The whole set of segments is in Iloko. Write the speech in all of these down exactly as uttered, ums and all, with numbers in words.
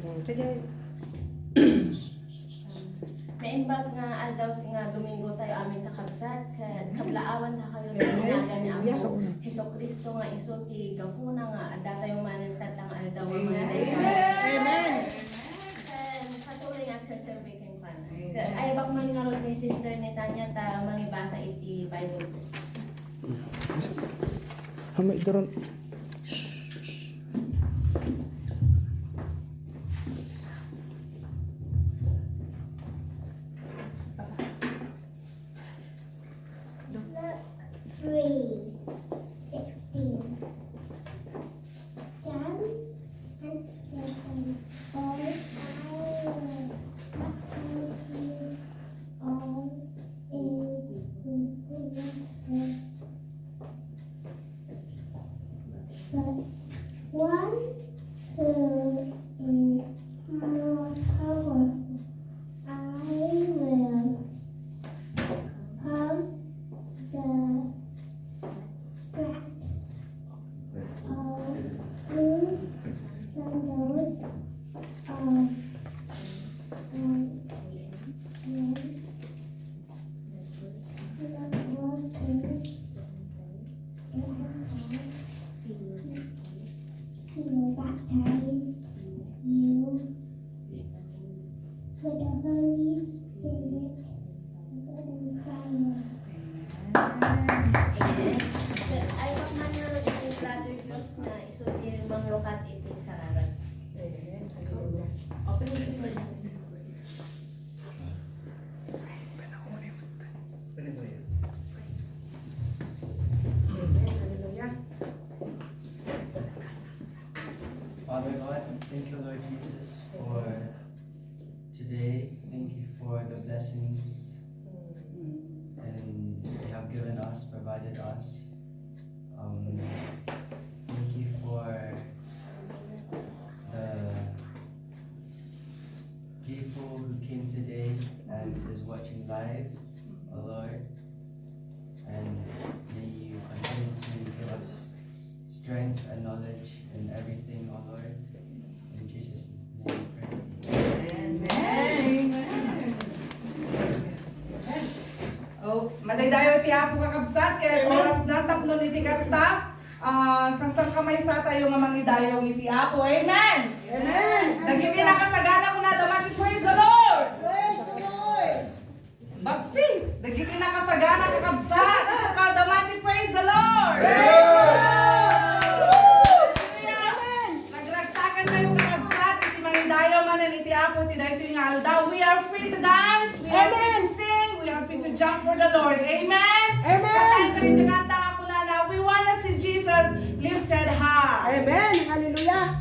Sige. Naimbag nga aldaw nga Domingo tayo amin kakabsat, ket kablaawan ta kayo ti nagan ni Apo Jesu-Cristo nga isu ti gapuna nga adda tayo manen tatta nga aldaw nga Amen. Amen. Ken patuloy nga agserserbi kenkuana. Ket ayabak man ngarud ni Sister Netanya ta mangibasa iti Bible verse. Hamay doron. Luke three sixteen. John and Satan, all I will baptize you all in the water. But one who is more powerful, I will put on the straps of his sandals. Um, um, um, He will baptize you with the Holy Spirit and fire. Amen. Ay, bakman nga ni Brother Diyos nga isu ti mangrukat iti kararag. Amen. Hallelujah. Open it. Father God, thank you, Lord Jesus, for today. Thank you for the blessings and you have given us, provided us. Um, thank you for the people who came today and is watching live, oh Lord. And may you continue to give us strength and knowledge in everything, oh Lord. In Jesus' name we pray. Amen. Oh, madaydayaw ti Apo, kakabsat, kay orasna tapno iti kasta, ah, sangsangkamaysa tayo nga mangidayaw iti Apo. Amen. Amen. Dagiti nakasagana, kunada man ti, "Praise the Lord!" Praise the Lord! Bassit! Dagiti nakasagana, kakabsat, kunada man ti, "Praise the Lord!" Praise the Lord! Amen. Nagragsakan tayo, kakabsat, iti mangidayaw manen iti Apo iti daytoy nga aldaw. We are free to dance, we are free to sing, we are free to jump for the Lord. Amen? Amen. Kantaen tayo ti kanta nga kunana, "We wanna see Jesus lifted high." Amen. Hallelujah.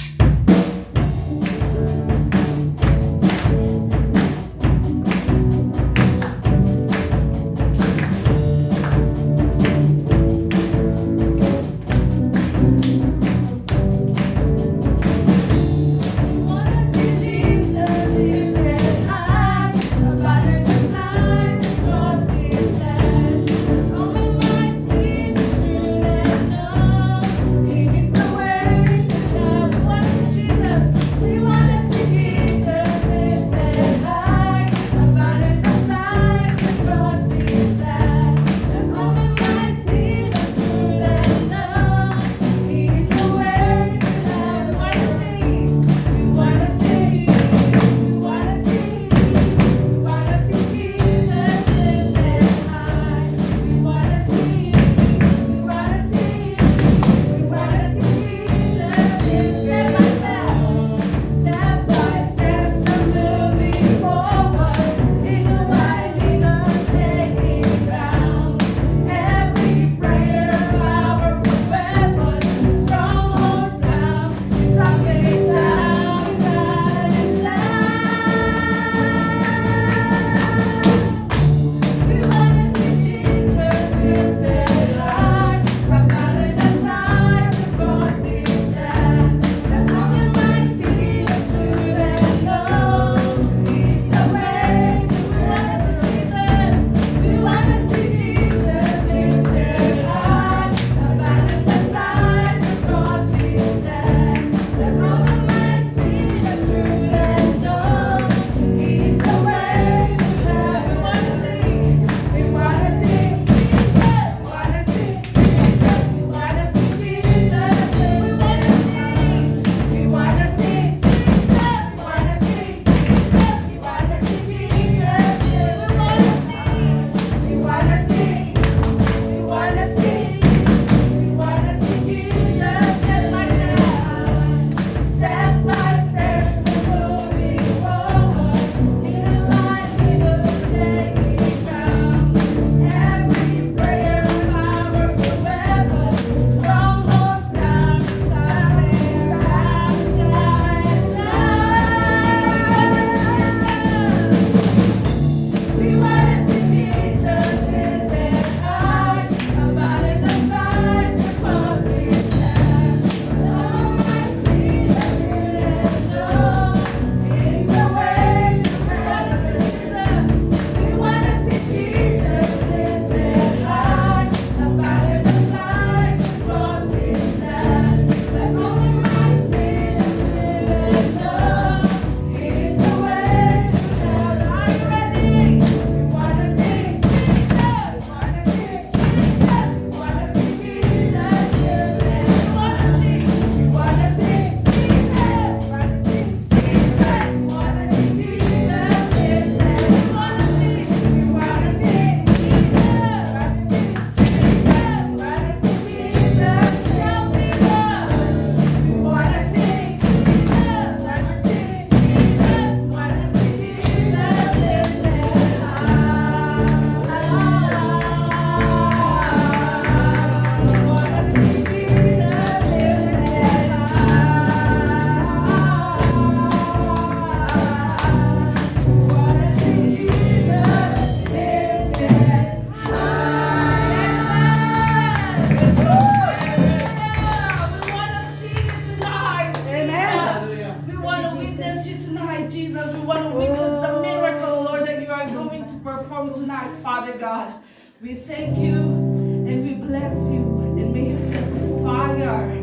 want to witness the miracle, Lord, that you are going to perform tonight, Father God. We thank you and we bless you. And may you set the fire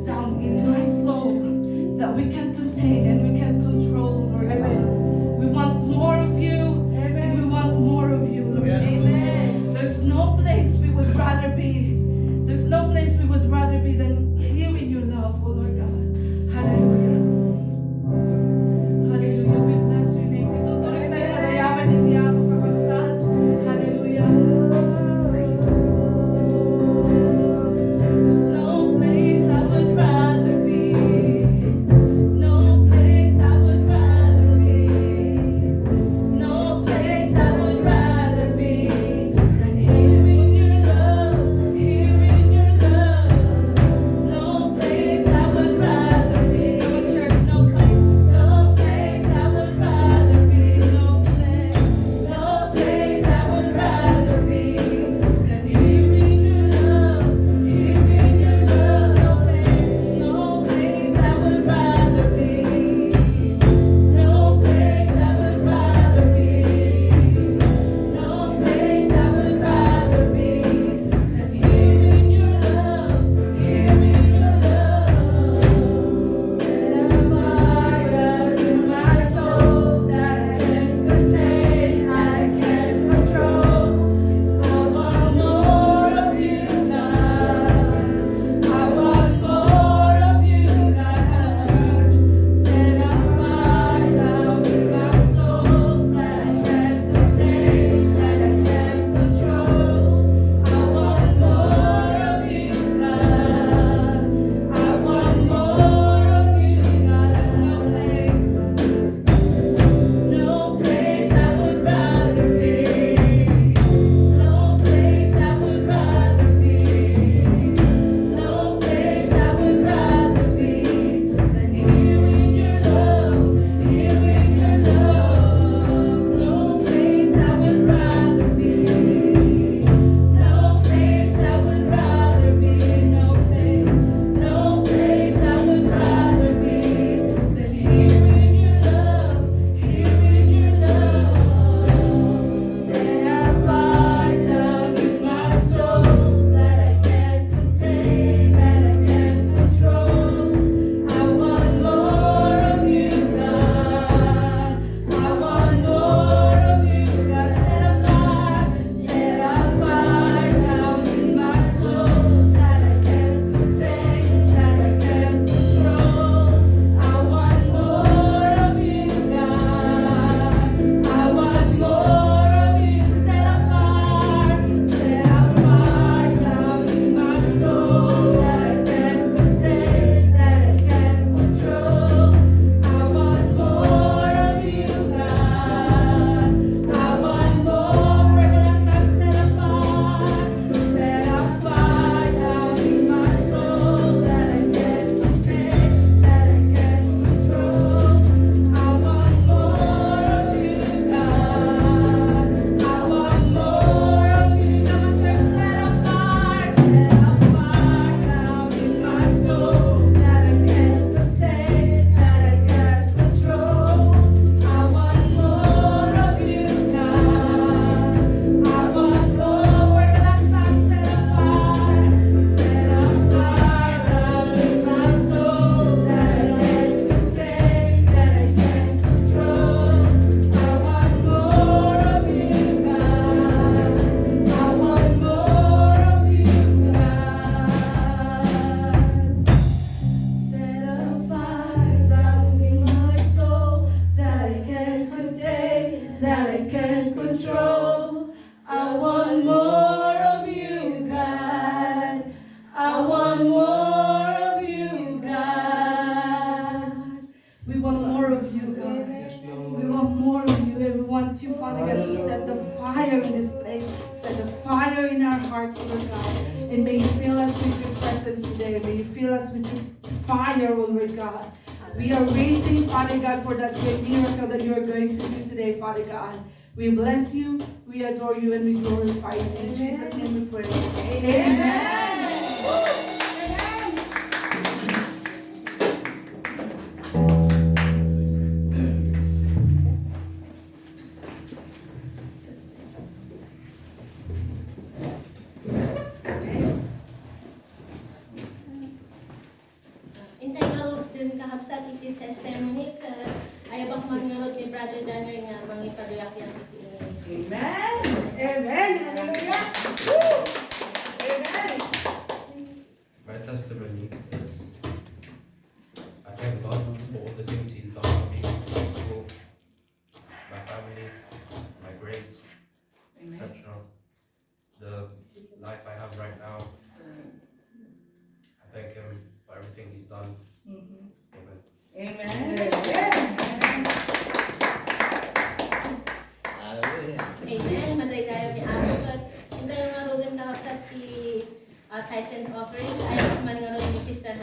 down in my soul that we can contain and we can control, Lord God. Amen. We want more of you. Amen. We want more of you, Lord. Yes, Lord. Amen. There's no place we would rather be. There's no place we would rather be than hearing your love, oh Lord God. Hallelujah. Hallelujah. We bless your name. Itutuloy tayo, madayawan ni Diablo Kapansan. Hallelujah. There's no place I would rather be. No place I would rather be. No place I would rather be than hearing your love, hearing your love. No place I would rather be. Church, no place, no place I would rather be. No place, no place I would rather be than hearing your love, hearing your love. No place, no place I would rather be. No place I would rather be. No place I would rather be than hearing your love, hearing your love. Set a fire in my soul that I can't contain, I can't control. I want more of you, God. I want more of you, God. Set a fire down in my soul that I can't contain, that I can't control. I want more of you, God. I want more of you, God. There's no place. No place I would rather be. No place I would rather be. No place I would rather be than hearing your love, hearing your love. No place I would rather be. No place I would rather be. No place, no place I would rather be than hearing your love, hearing your love. Set a fire down in my soul that I can't contain, that I can't control. I want more of you, God. I want more of you, God. Set a fire, set a fire down in my soul that I can't contain, that I can't control. I want more of you, God. I want more of you. Set a fire, set a fire down in my soul that I can't contain, that I can't control. I want more of you, God. I want more. Set a fire, set a fire down in my soul that I can't contain, that I can't control. I want more of you, God. I want more of you. Come on, church, set a fire, set a fire down in my soul that I can't contain, that I can't control. I want more of you, God. I want more. One last time, set a fire, set a fire down in my soul that I can't contain, that I can't control. I want more of you, God. I want more of you, God. Set a fire down in my soul that I can't contain, that I can't control. I want more of you, God. I want more of you, God. We want more of you, God. Yes, Lord. We want more of you, and we want you, Father God, to set the fire in this place, set the fire in our hearts, Lord God. And may you fill us with your presence today. May you fill us with your fire, oh Lord God. We are waiting, Father God, for that great miracle that you are going to do today, Father God. We bless you, we adore you, and we glorify you. In Jesus' name we pray. Amen. Amen. Amen. Mangngegad ni Brother Daniel nga mangipagayat iti ini. Amen. Amen. Hallelujah. Woo! Amen. My testimony is, I thank God for all the things He's done for me, my school, my family, my grades, Amen. et cetera. The life I have right now, I thank Him for everything He's done. Mhm. Amen. Amen. Amen. Madaydayaw ni Apo ket intayo ngaruden kakabsat ti, ah, tithes and offerings. Ay, man ngarud ni Sister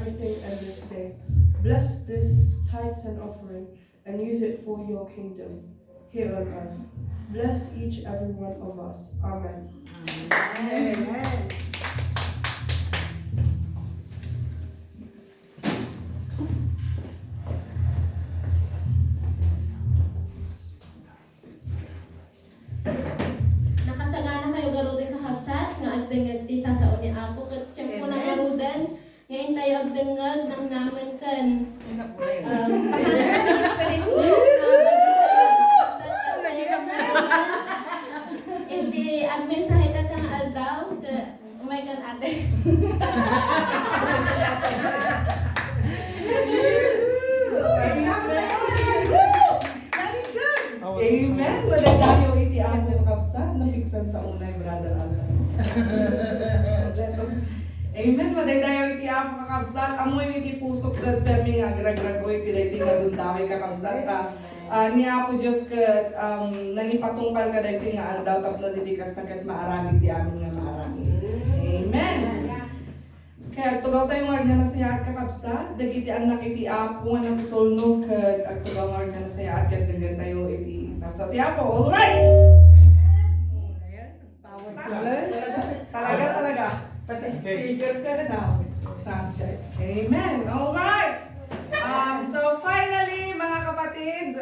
everything in this day. Bless this tithes and offering and use it for your kingdom here on earth. Bless each every one of us. Amen. Amen. Nakasagana kayo garuden, kakabsat, nga agdengngeg ti sasao ni Apo, ket tiempo na garuden nga intayo agdengngeg, namnamen ken, um, pakantaen ti Espiritu. Iti agmensahe tatta nga aldaw, ket Umay kan ate. Amen. Madaydayaw iti Apo, kakabsat. Napigsan sa unay, brother Alvin. Amen. Madaydayaw iti Apo, kakabsat. Ammoyo iti pusok ket permi nga agragragoy iti daytoy nga gundaway, kakabsat, ta Ah, ni Apo Dios ket, um, nangipatungpal kadaytoy nga aldaw tapno didi kasta ket maaramid ti amin nga maaramid. Amen. Kaya agtugaw tayo nga nasayaat, kakabsat, dagiti annak iti Apo nga nagtulnog ket agtugaw nga nasayaat ket denggen tayo iti sasao ti Apo. All right. Power. Talaga, talaga. Pati speaker ka na. Sound, sound check. Amen. All right. Um, so finally, mga kapatid,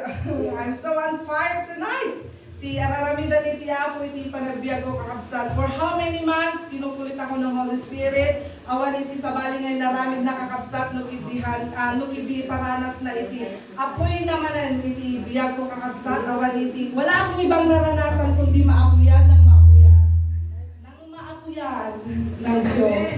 I'm so on fire tonight. Ti araramidan iti Apo iti panagbiagko, kakabsat. For how many months, kinukulit ako ng Holy Spirit. Awan iti sabali nga inaramid na, kakabsat, no kidi han-, ah, no kidi paranasna iti apuy na manen iti biagko, kakabsat, awan iti, wala akong ibang naranasan kundi maapuyan ng maapuyan. Ng maapuyan ng Diyos.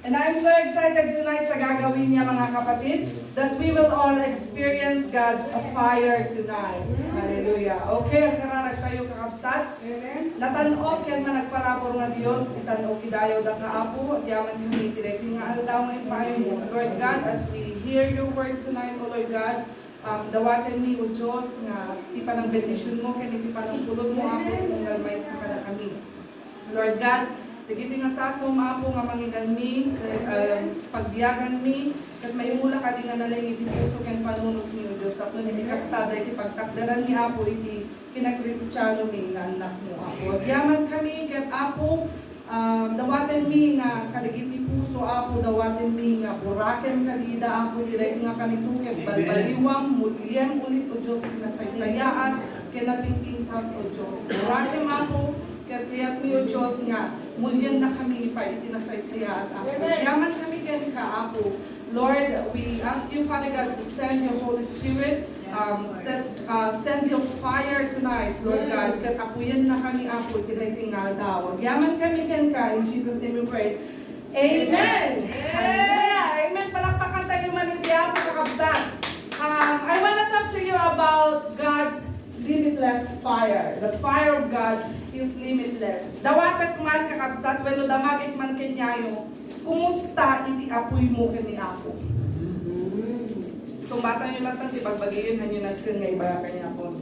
And I'm so excited tonight sa gagawin niya, mga kapatid, that we will all experience God's fire tonight. Hallelujah. Okay, agkararag tayo, kakabsat. Amen. Natan-ok ken managparabur nga Dios, itan-ok idayo daka Apo, agyaman kami iti daytoy nga aldaw nga impaaymo. Lord God, as we hear your word tonight, O Lord God, um, dawatenmi, O Dios, nga ti panangbendisionmo ken iti panangpulodmo, Apo, iti unggal maysa kadakami. Lord God, dagiti nga sasom, Apo, nga mangiganmi, ket, um, pagbiaganmi, ket maimula kadi nga nalaing iti puso ken panunotmi, O Dios, tapno iti kasta, daytoy pagtakderanmi, Apo, iti kinakristianomi nga annakmo, Apo. Agyaman kami ket, Apo, ah, dawatenmi nga kadagiti puso, Apo, dawatenmi nga burakem kadida, Apo, iti daytoy nga panituket, balbaliwam, muliem ulit, O Dios, ti nasaysayaat ken napingpintas, O Dios. Burakem, Apo, ket kayatmi, O Dios, nga muliennakami pay iti nasaysayaat, Apo. Amen. Agyaman kami kenka, Apo. Lord, we ask you, Father God, to send your Holy Spirit, um, send, uh, send your fire tonight, Lord God, ket apuyennakami, Apo, iti daytoy nga aldaw. Agyaman kami kenka, in Jesus' name we pray. Amen. Amen. Hallelujah. Amen. Palakpakan tayo man iti Apo, kakabsat. Um, I wanna talk to you about God's limitless fire. The fire of God is limitless. Dawatek man, kakabsat, wenno damagek man kenyayo, kumusta iti apuymo ken ni Apo? Sumbatayo latta ti bagbagiyo, hanyo nasken nga ibara ken ni Apo.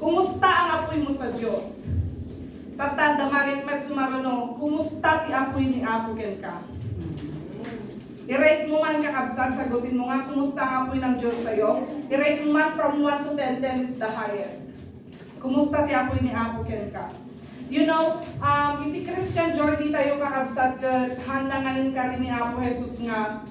Kumusta ang apoy mo sa Diyos? Tatta, damagek met sumaruno, kumusta ti apoy ni Apo kenka? I-rate mo man, kakabsat, sagutin mo nga, kumusta ang apoy ng Diyos sa'yo? I-rate mo man from one to ten, ten is the highest. Kumusta ti apoy ni Apo kenka? You know, um, iti Christian journey tayo, kakabsat, ket haan nga inkari ni Apo Jesus nga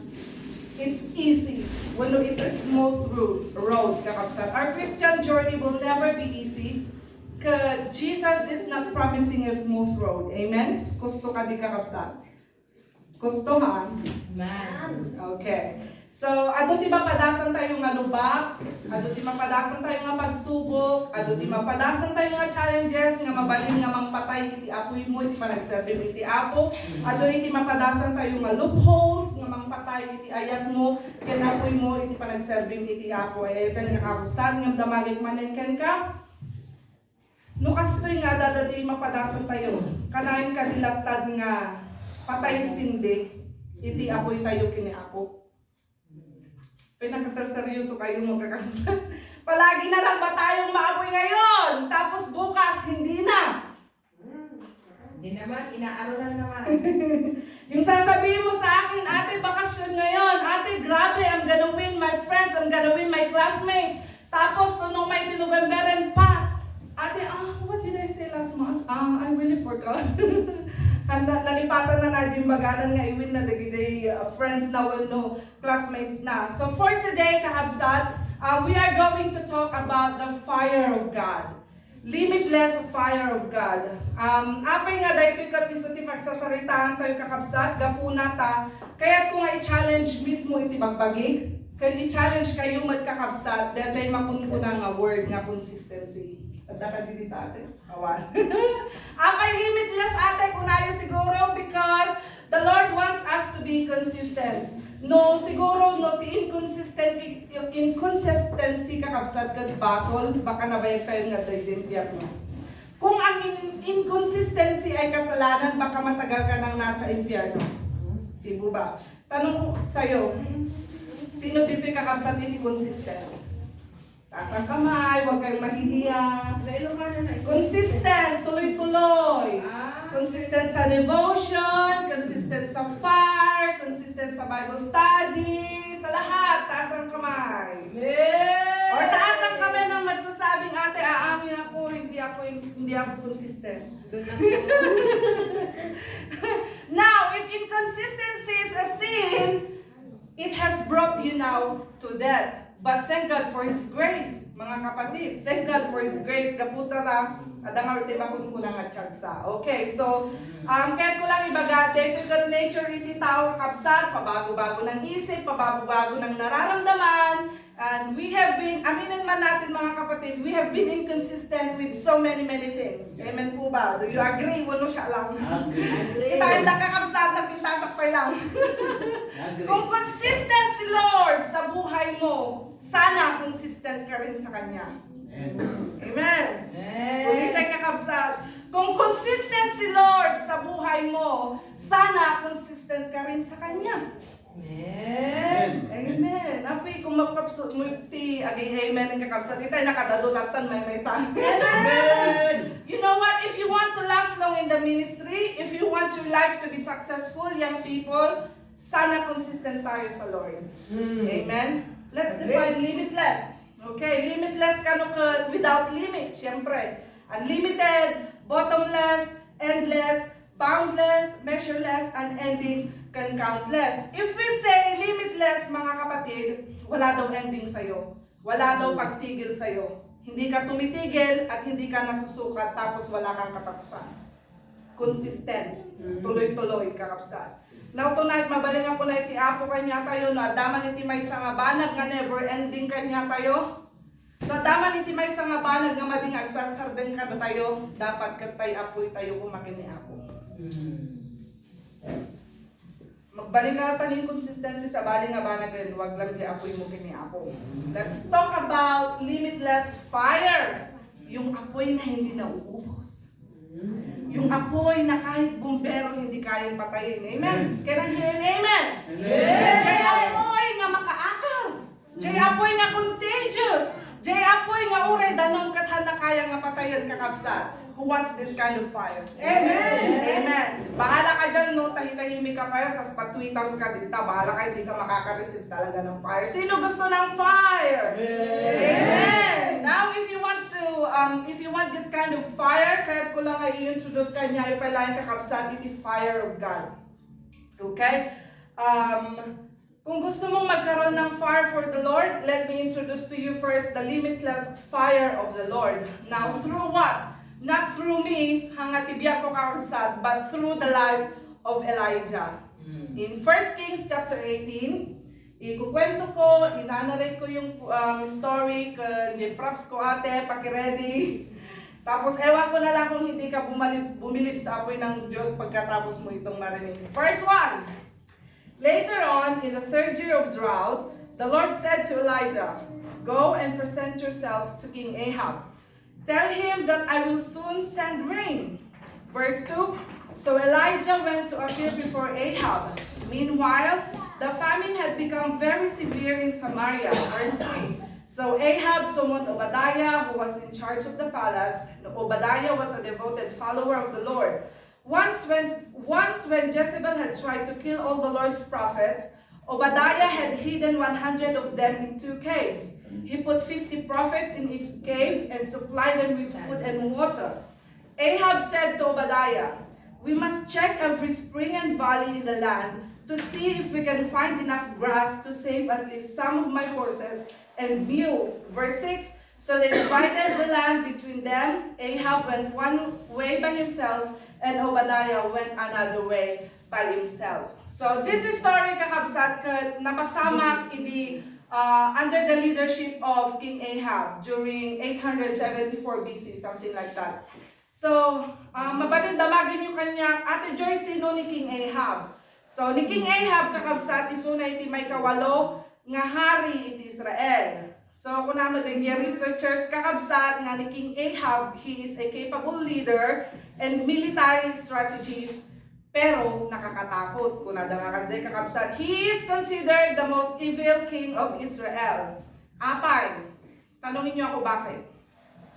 it's easy. Wenno, it's a smooth road, road, kakabsat. Our Christian journey will never be easy. Ket Jesus is not promising a smooth road. Amen? Kusto kadi, kakabsat? Kusto, ha? Amen. Okay. So, adu ti mapadasan tayo nga lubak, adu ti mapadasan tayo nga pagsubok, adu ti mapadasan tayo nga challenges nga mabalin nga mangpatay iti apoy mo, iti panagserbi mo iti Apo, adu iti mapadasan tayo nga loopholes nga mangpatay iti ayat mo, ken apoy mo, iti panagserbi mo iti Apo. Ay, ken nga kabusan, ngem damagek manen kenka, No kastoy nga adda ti mapadasan tayo, kanayon kadi lattad nga patay sindi iti apoy tayo ken ni Apo. Pinakaserseryoso kayo, mga kakabsat. Palagi na lang ba tayong maapoy ngayon? Tapos bukas, hindi na. Hindi naman, inaarunan naman. Yung sasabihin mo sa akin, "Ate, bakasyon ngayon. Ate, grabe, I'm gonna win my friends, I'm gonna win my classmates." Tapos, nung may November pa, "Ate, ah, what did I say last month? Ah, I really forgot." Ang na- nalipatan na na yung baganan nga iwin na dagiti, uh, friends na wenno classmates na. So for today, kakabsat, uh, we are going to talk about the fire of God. Limitless fire of God. Um, apay nga daytoy ket isu ti pagsasaritaan tayo, kakabsat, gapuna ta kayat ko nga i-challenge mismo iti bagbagik, ken i-challenge kayo met, kakabsat, daytoy makunkuna nga word nga consistency. Adda ka didi, ate? Awan. Apay limitless, ate, kunayo siguro because the Lord wants us to be consistent. No, siguro, no, ti inconsistent, inconsistency, kakabsat, ket basol, baka nabayag tayo nga adda idiay impyerno. Kung ang in- inconsistency ay kasalanan, baka matagal ka nang nasa impyerno. Di po ba? Tanong ko sa'yo, sino dito'y kakabsat, hindi consistent? Taas ang kamay, huwag kayong mahihiya. Consistent, tuloy-tuloy. Ah. Consistent sa devotion, consistent sa fire, consistent sa Bible study, sa lahat, taas ang kamay. Amen. Or taas ang kamay ng magsasabing, "Ate, aamin ako, hindi ako, hindi ako consistent." Doon ako. Now, if inconsistency is a sin, it has brought you now to death. But thank God for His grace, mga kapatid. Thank God for His grace. Gapu ta ta, adda nga ultima kunkuna nga tiyagsa. Okay, so, um, kaya ko lang ibaga, daytoy ket nature iti tao, kakabsat, pabago-bago ng isip, pabago-bago ng nararamdaman. And we have been, aminin man natin, mga kapatid, we have been inconsistent with so many, many things. Amen po ba? Do you agree? Wano siya lang. Agree. Kita, ang kakabsat na pintasak pa lang. Agree. Kung consistent si Lord sa buhay mo, sana consistent ka rin sa Kanya. Amen. Amen. Amen. Ulitin, kakabsat. Kung consistent si Lord sa buhay mo, sana consistent ka rin sa Kanya. Amen. Amen. Amen. Api, kung magpapsu-, mo ti, agi, amen, ang kakabsat. Itay, nakadadunatan, may, may sa. Amen. You know what? If you want to last long in the ministry, if you want your life to be successful, young people, sana consistent tayo sa Lord. Hmm. Amen? Let's Amen. define limitless. Okay, limitless kano ka without limit, siyempre. Unlimited, bottomless, endless, boundless, measureless, unending, can countless. If we say limitless, mga kapatid, wala daw ending sa'yo. Wala daw pagtigil sa'yo. Hindi ka tumitigil at hindi ka nasusukat tapos wala kang katapusan. Consistent. Mm. Tuloy-tuloy, kakabsat. Now tonight, mabalin nga puna iti Apo kanya tayo, no, adda man iti maysa nga banag nga never ending kanya tayo. No, adda man iti maysa nga banag nga madi nga agsardeng kada tayo, dapat ket tay apoy tayo koma ken ni Apo. Mm. Magbalik ka ta nin consistent ti sabali nga banagen, wag lang di apoy mo ken ni Apo. Let's talk about limitless fire. Yung apoy na hindi nauubos. Yung apoy na kahit bumbero hindi kayang patayin. Amen? Can I hear an amen? Amen. Jay apoy nga makaakar. Jay apoy nga contagious. Jay apoy nga uray danum ket han na kaya nga patayen, kakabsat. Who wants this kind of fire? Amen. Amen. Bahala ka dyan, no? Tahi-tahimik ka kayo, tas pagtwitan ka dito. Bahala ka, hindi ka makaka-receive talaga ng fire. Sino gusto ng fire? Amen. Amen. Now, if you want to, um, if you want this kind of fire, kaya ko lang i-introduce kanya, ipalayan, kakabsat, iti fire of God. Okay? Um, Kung gusto mong magkaroon ng fire for the Lord, let me introduce to you first the limitless fire of the Lord. Now, through what? Not through me, hanga ti biag ko, kakabsat, but through the life of Elijah. Mm. In First Kings chapter eighteen, ikukwento ko, inanarate ko yung, um, story, kay props ko, ate, pakiready. Tapos, ewan ko na lang kung hindi ka bumali-, bumilib sa apoy ng Diyos pagkatapos mo itong marinig. First one, Later on, in the third year of drought, the Lord said to Elijah, "Go and present yourself to King Ahab. Tell him that I will soon send rain." Verse two, so Elijah went to appear before Ahab. Meanwhile, the famine had become very severe in Samaria. Verse three, so Ahab summoned Obadiah, who was in charge of the palace. Now, Obadiah was a devoted follower of the Lord. Once when, once when Jezebel had tried to kill all the Lord's prophets, Obadiah had hidden one hundred of them in two caves. He put fifty prophets in each cave and supplied them with food and water. Ahab said to Obadiah, "We must check every spring and valley in the land to see if we can find enough grass to save at least some of my horses and mules." Verse six, "So they divided the land between them. Ahab went one way by himself, and Obadiah went another way by himself." So this is story, kakabsat, ket napasamak idi, uh, under the leadership of King Ahab during eight hundred seventy-four B C, something like that. So, uh, mabalin damagen niyo kaniak, Ate Joy, sino ni King Ahab? So, ni King Ahab, kakabsat, isuna iti maikawalo nga hari iti Israel. So, kuna met dagiti researchers, kakabsat, nga ni King Ahab, he is a capable leader and military strategist, pero nakakatakot. Kunada nga kadi, kakabsat, he is considered the most evil king of Israel. Apay, tanungin niyo ako bakit.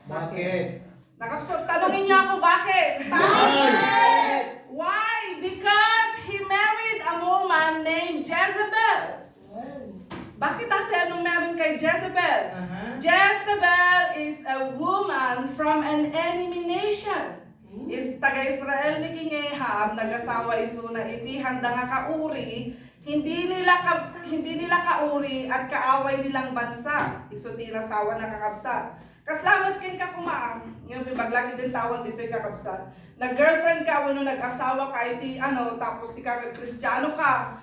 Bakit? Nakabsat, tanungin niyo ako bakit. Bakit? Why? Because he married a woman named Jezebel. Bakit, ate? Anong meron kay Jezebel? Aha. Jezebel is a woman from an enemy nation. Hmm. Is taga-Israel ni King Ahab, nag-asawa isuna iti haanda nga kauri, hindi nila ka-, hindi nila kauri at kaaway nilang bansa. Isu ti inasawa na, kakabsat. Kasla met kenka koma, nga ibagak iti tawag ditoy, kakabsat. Nag-girlfriend ka wenno nag-asawa ka iti, ano, tapos sika Kristiano ka.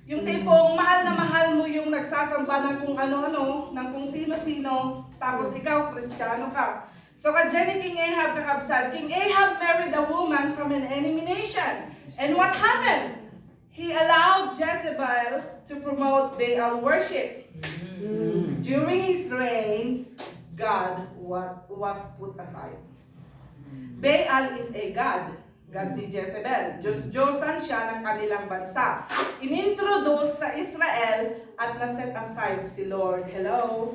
Yung tipong mahal na mahal mo yung nagsasamba ng kung ano-ano, ng kung sino-sino, tapos ikaw Kristiano ka. So, kadiay ni King Ahab, kakabsat, King Ahab married a woman from an enemy nation. And what happened? He allowed Jezebel to promote Baal worship. Mm. During his reign, God wa-, was put aside. Baal is a god. God ni Jezebel. Diyos-diyosan siya ng kanilang bansa. Inintroduce sa Israel at na-set aside si Lord. Hello?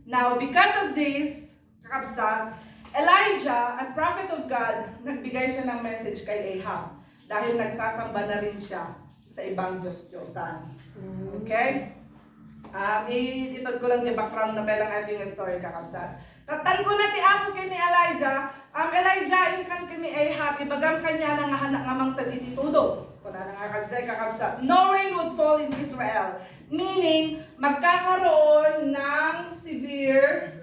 Now, because of this, kakabsat, Elijah, a prophet of God, nagbigay siya ng message kay Ahab dahil nagsasamba na rin siya sa ibang diyos-diyosan. Okay? Um, i-, itad ko lang di background na pelang ating story, kakabsat. Ket kuna ti Apo ken ni Elijah, um, Elijah, inkan ken ni Ahab, ibagam kaniana nga hanak nga mangted iti tudo. Kunana nga kadiay, kakabsat, "No rain would fall in Israel," meaning, magkakaroon ng severe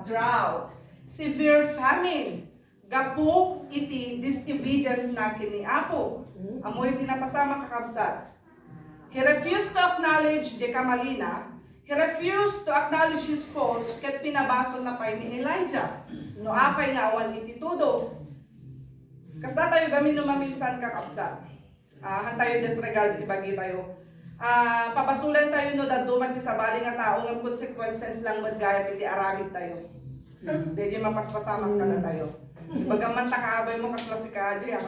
drought, severe famine, gapu iti disobedience na ken ni Apo. Ammoyo ti napasamak, kakabsat. He refused to acknowledge the kamalina. He refused to acknowledge his fault, ket pinabasolna pay ni Elijah. No apay nga awan iti tudo. Kasla tayo gamin no maminsan, kakabsat. Ah, han tayo disregard ti bagitayo. Ah, pabasolen tayo no dadduma ti sabali nga tao ngem consequences lang met gayam iti aramid tayo. Daydi mapaspasamak kada tayo. Ibagam man ta kaabay mo kasla si Kadi, ah.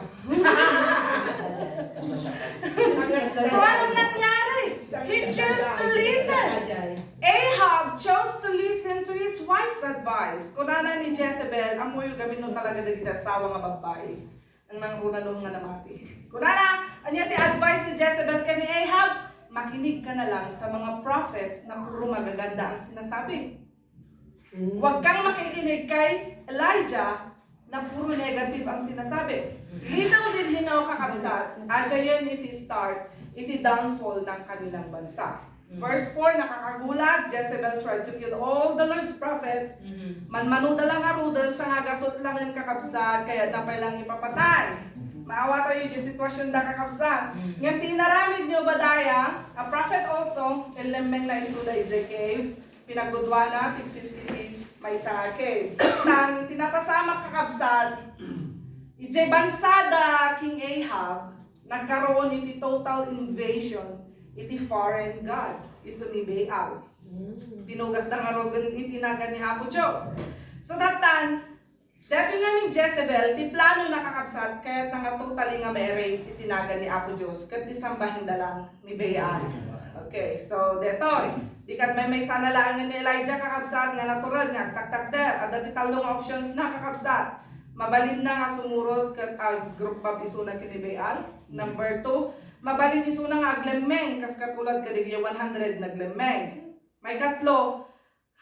So, anong nangyari? He chose to listen. Ahab chose to listen to his wife's advice. Kunana ni Jezebel, ammoyo gamin no talaga dagiti asawa nga babbai. Ang nangrunanom nga namati. Kunana, ania ti advice ni Jezebel ken ni Ahab? Makinig ka na lang sa mga prophets na puro magaganda ang sinasabi. Huwag kang makikinig kay Elijah na puro negative ang sinasabi. Little did he know, kakabsat, adiayen iti start iti downfall ng kanilang bansa. Verse four, nakakagulat, Jezebel tried to kill all the Lord's prophets. Manmanuda lang ngaruden, sangagasut lang nga kakabsat, kayatna pay lang ipapatay. Maawa tayo di sitwasyon da, kakabsat. Ngem ti inaramid ni Obadiah, a prophet also, inlemmengna isuda idiay cave, pinagguduana ti fifty ti maysa a cave. Tan, ti napasamak, kakabsat, idiay bansa da King Ahab, nagkaroon iti total invasion iti foreign god, isu ni Baal. Pinugasda ngaruden iti nagan ni Apo Dios. So that time, daytoy nga ni Jezebel, ti planona, kakabsat, kayatna nga totally nga ma-erase iti nagan ni Apo Dios, ket ti sambaenda lang ni Baal. Okay, so daytoy, di ket maymaysana laengen ni Elijah, kakabsat, nga natural nga agtaktakder. Adda ti tallo nga options na, kakabsat. Mabalinna nga sumurot ket agrukbab isuna ken ni Baal. Number two, mabalin isuna nga aglemmeng, kas katulad kadagiti one hundred naglemmeng. Maikatlo,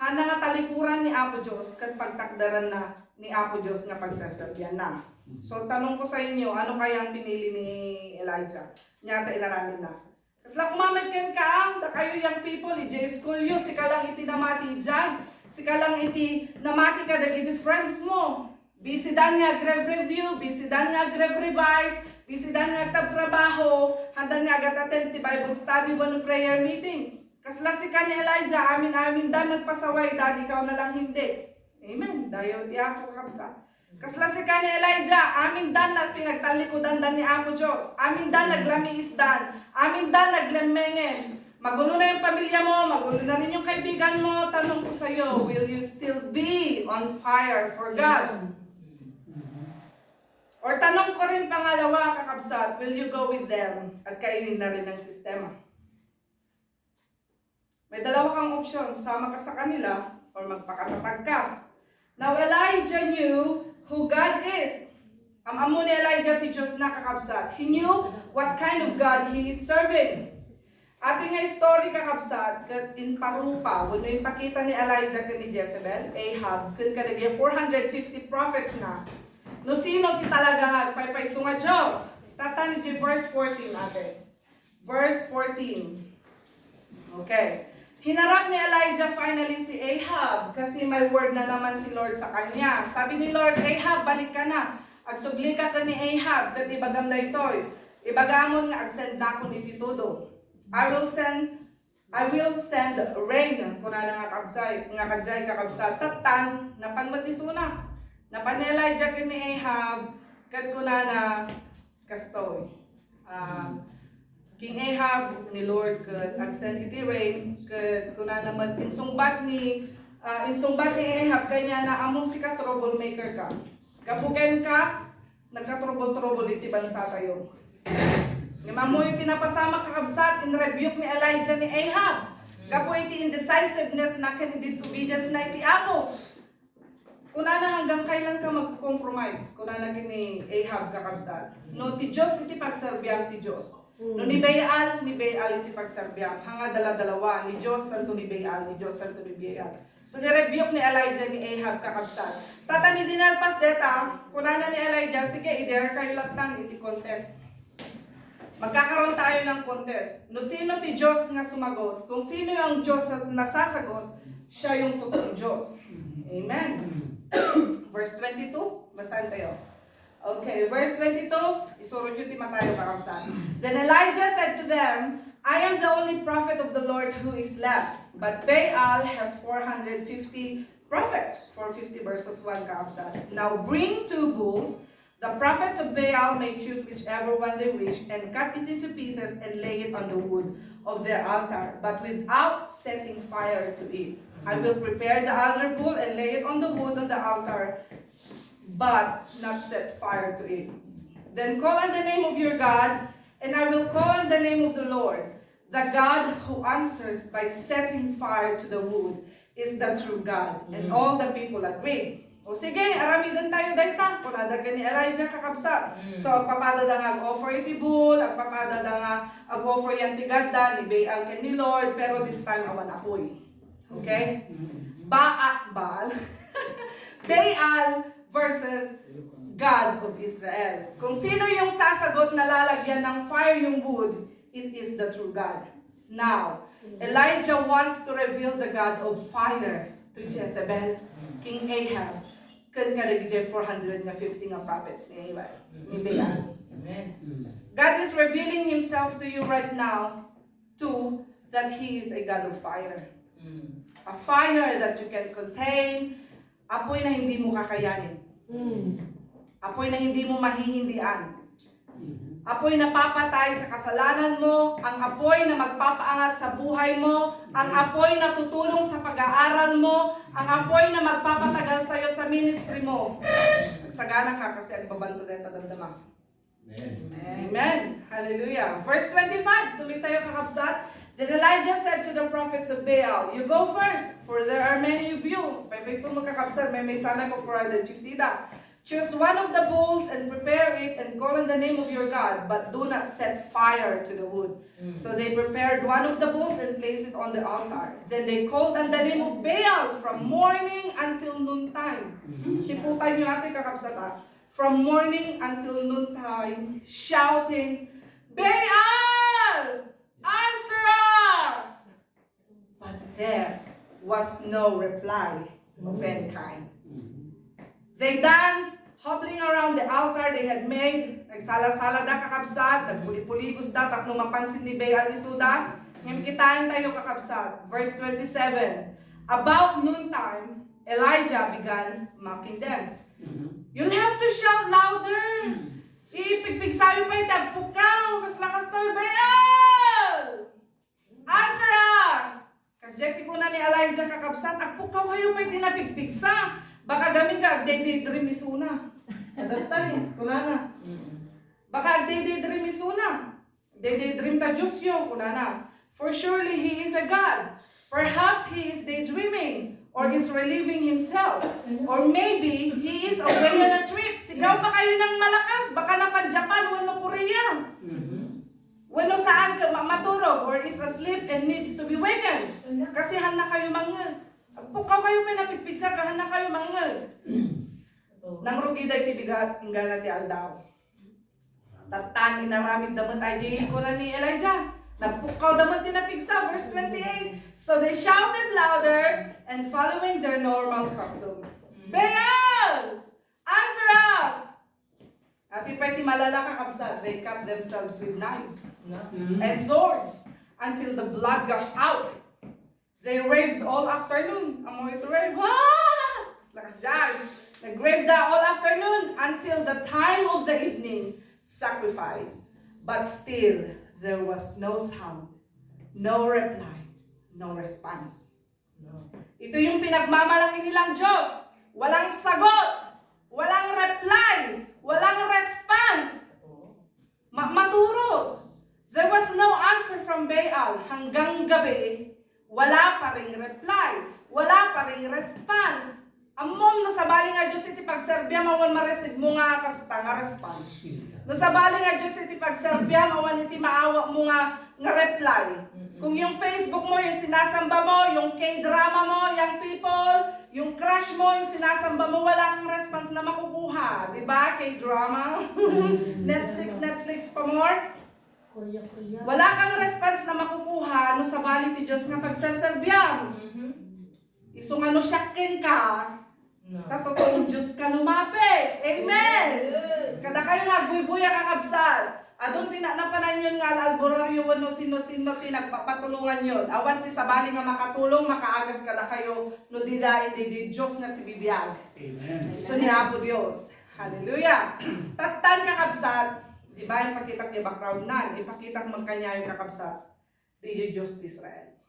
haanna nga talikuran ni Apo Dios ket pagtakderanna ni Apo Dios nga pagserserbianna. So, tanong ko sa inyo, ano kaya ang pinili ni Elijah? Ania ti inaramidna? Kasla koma met kenka, dakayo young people, idiay school yo, sika lang iti namati idiay. Sika lang iti namati kadagiti friends mo. Busy dan nga agrev-review, busy dan nga agrev-revise, busy dan nga agtabtrabaho, haandan nga agat-attend ti Bible study wenno prayer meeting. Kasla sika ni Elijah, amin-amin dan nagpasaway dan, ikaw na lang hindi. Amen. Dayaw ti Apo, kakabsat. Kasla sika ni Elijah, amin dan nagpinagtallikudanda ni Apo Dios. Amin dan naglamiisdan. Amin dan naglemmengen. Magulo na yung pamilya mo, magulo na rin yung kaibigan mo. Tanong ko sa'yo, will you still be on fire for God? Or tanong ko rin pangalawa, kakabsat, will you go with them? At kainin na rin ang sistema. May dalawa kang option, sama ka sa kanila or magpakatatag ka. Now, Elijah knew who God is. Am-ammo ni Elijah ti Dios na, kakabsat. He knew what kind of God he is serving. Ati nga story, kakabsat, ket imparupa wenno impakita ni Elijah ken ni Jezebel, Ahab, ken kadagiti four hundred fifty prophets na, no sino ti talaga nga agpaypayso nga Dios. Tatan iti verse fourteen, ate. Verse fourteen. Okay. Hinarap ni Elijah finally si Ahab kasi may word na naman si Lord sa kanya. Sabi ni Lord, "Ahab, balik ka na. Agsubli ka ken ni Ahab, ket ibagam daytoy. Ibagamon nga agsend nakon iti tudo. I will send, I will send rain," kunana nga kabsay, nga kadiay, kakabsat. Tatan, napan met isuna. Napan ni Elijah ken ni Ahab, ket kunana, kastoy. Ah, King Ahab, ni Lord ket agsend iti rain, ket kunana met, insungbat ni, ah, insungbat ni Ahab kaniana, "Ammom sika, troublemaker ka. Gapu kenka, nagka-trouble-trouble iti bansatayo." Ngem ammoyo ti napasamak, kakabsat, inrebuke ni Elijah ni Ahab gapu iti indecisiveness na ken disobedience na iti Apo. Kunana, "Hanggang kailan ka magko-compromise?" Kunana ken ni Ahab, kakabsat. No ti Dios iti pagserbiam, ti Dios. No ni Baal, ni Baal iti pagserbiam. Hanga dala-dalawa, ni Dios santo ni Baal, ni Dios santo ni Baal. So, ni-rebuke ni Elijah ni Ahab, kakabsat. Tatan, idi nalpas deta, kunana ni Elijah, "Sige, i-dare kayo latta iti contest." Magkakaroon tayo ng contest. No sino ti Diyos nga sumagot, kung sino yung Diyos na nasasagot, siya yung totoong Diyos. Amen. Verse twenty-two, basahin tayo. Okay, verse twenty-two, isurod nyo ti matayo, kakabsat. Then Elijah said to them, "I am the only prophet of the Lord who is left, but Baal has four hundred fifty prophets." Four fifty verses one, kakabsat. "Now bring two bulls. The prophets of Baal may choose whichever one they wish and cut it into pieces and lay it on the wood of their altar, but without setting fire to it. I will prepare the other bull and lay it on the wood on the altar, but not set fire to it. Then call on the name of your God, and I will call on the name of the Lord. The God who answers by setting fire to the wood is the true God." And all the people agreed. O sige, aramiden tayo dayta, kunada ken ni Elijah, kakabsat. So, agpapada da nga ag-offer iti bull, agpapada da nga ag-offer yan ti gadda, ni Baal ken ni Lord, pero this time, awan apoy. Okay? Baal, Baal. Baal versus God of Israel. Kung sino yung sasagot na lalagyan ng fire yung wood, it is the true God. Now, Elijah wants to reveal the God of fire to Jezebel, King Ahab, ken kadagiti four hundred nga fifty nga prophets ni Ahab, ni Baal. Amen. God is revealing himself to you right now, too, that He is a God of fire. A fire that you can contain, apoy na hindi mo kakayanin. Apoy na hindi mo mahihindian. Apoy na papatay sa kasalanan mo, ang apoy na magpapaangat sa buhay mo, ang apoy na tutulong sa pag-aaral mo, ang apoy na magpapatagal sa'yo sa ministry mo. Sagana ka kasi agbabanto dahil tadamdama. Amen. Amen. Hallelujah. Verse twenty-five, tuloy tayo, kakabsat. Then Elijah said to the prophets of Baal, "You go first, for there are many of you." Paypayso mo, kakabsat, maymaysa na ko, four hundred fifty da. Choose one of the bulls and prepare it and call on the name of your God, but do not set fire to the wood." So they prepared one of the bulls and placed it on the altar. Then they called on the name of Baal from morning until noontime. Siputan niyo atoy, kakabsat, ah. From morning until noontime, shouting, "Baal, answer us!" But there was no reply of any kind. They danced, hobbling around the altar they had made. Nagsala-sala da, kakabsat, nagpuli-puligos da, tapno mapansin ni Baal isuda. Ngem kitaen tayo, kakabsat. Verse twenty-seven. About noontime, Elijah began mocking them. "You'll have to shout louder. Ipigpigsayo pay ti agpukkaw. Kasla kastoy, Baal! Answer us!" Kasdiay ti kuna ni Elijah, kakabsat, "Agpukkaw kayo pay ti napigpigsa. Baka gamin ka agdaydaydream isuna." Adatta ni, kunana. "Baka agdaydaydream isuna. Agdaydaydream ta Diosyo," kunana. "For surely he is a god. Perhaps he is daydreaming or is relieving himself. Or maybe he is away on a trip." Sigaw pa kayo ng malakas. Baka napan Japan wenno Korea. Wenno saan ka ma-, maturog or is asleep and needs to be wakened. Kasi hanna kayo mangngeg. Agpukkaw kayo pay napigpigsa, hanna kayo mangngeg. Nangrugi daytoy bigat, inggana ti aldaw. Tattan, inaramid da met ay di kuna ni Elijah. Nagpukkaw da met ti napigsa, verse twenty-eight. So they shouted louder and following their normal custom, "Baal! Answer us!" Ati pay ti malala, kakabsat, they cut themselves with knives and swords until the blood gushed out. They raved all afternoon. Ammo iti rave. Ah! Lakas dyan. Nag-rave da all afternoon until the time of the evening sacrifice. But still, there was no sound, no reply, no response. Ito yung pinagmamalaki nilang Diyos. Walang sagot, walang reply, walang response. Ma-, maturog. There was no answer from Baal. Hanggang gabi, wala pa ring reply. Wala pa ring response. Ammom no sabali nga Diyos iti pagserbiam, awan ma-receive mo nga kasta nga response. No sabali nga Diyos iti pagserbiam, awan iti maawa mo nga, nga reply. Kung yung Facebook mo, yung sinasamba mo, yung K-drama mo, young people, yung crush mo, yung sinasamba mo, wala kang response na makukuha. Di ba? K-drama. Netflix, Netflix pa more. Korea, Korea. Wala kang response na makukuha no sabali ti Diyos nga pagserserbiam. Isu nga no siak kenka, sa totoong Diyos ka lumapit. Amen! Amen. Kadakayo nga agbuybuya, kakabsat. Adun ti na-, napananyon nga al-alburaryo wenno sino-sino ti nagpapatulonganyon. Awan ti sabali nga makatulong, makaagas kadakayo no dida iti Diyos nga sibibiag. Amen. Isu ni Apo Dios. Hallelujah. Tattan, kakabsat, di ba, ipakitak ti background nan, ipakitak man kaniayo, kakabsat, di Diyos ti Israel.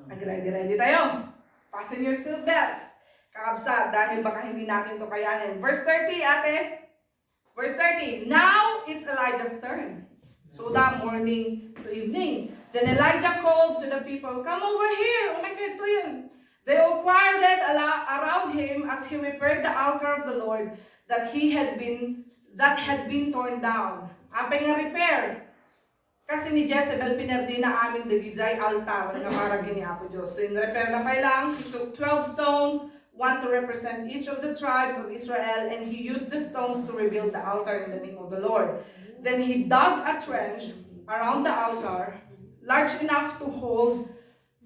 Mag-ready-ready tayo. Fasten your seat belts. Kakabsat, dahil baka hindi natin to kayanin. Verse thirty, ate. Verse thirty, now it's Elijah's turn. So the morning to evening. Then Elijah called to the people, "Come over here." Oh my God, to yun. They all crowded ala-, around him as he repaired the altar of the Lord that he had been, that had been torn down. Apay nga repair? Kasi ni Jezebel, pinerdina amin dagijay altar nga para ken ni Apo Dios. So, in-repair na pay lang, he took twelve stones, one to represent each of the tribes of Israel, and he used the stones to rebuild the altar in the name of the Lord. Then he dug a trench around the altar, large enough to hold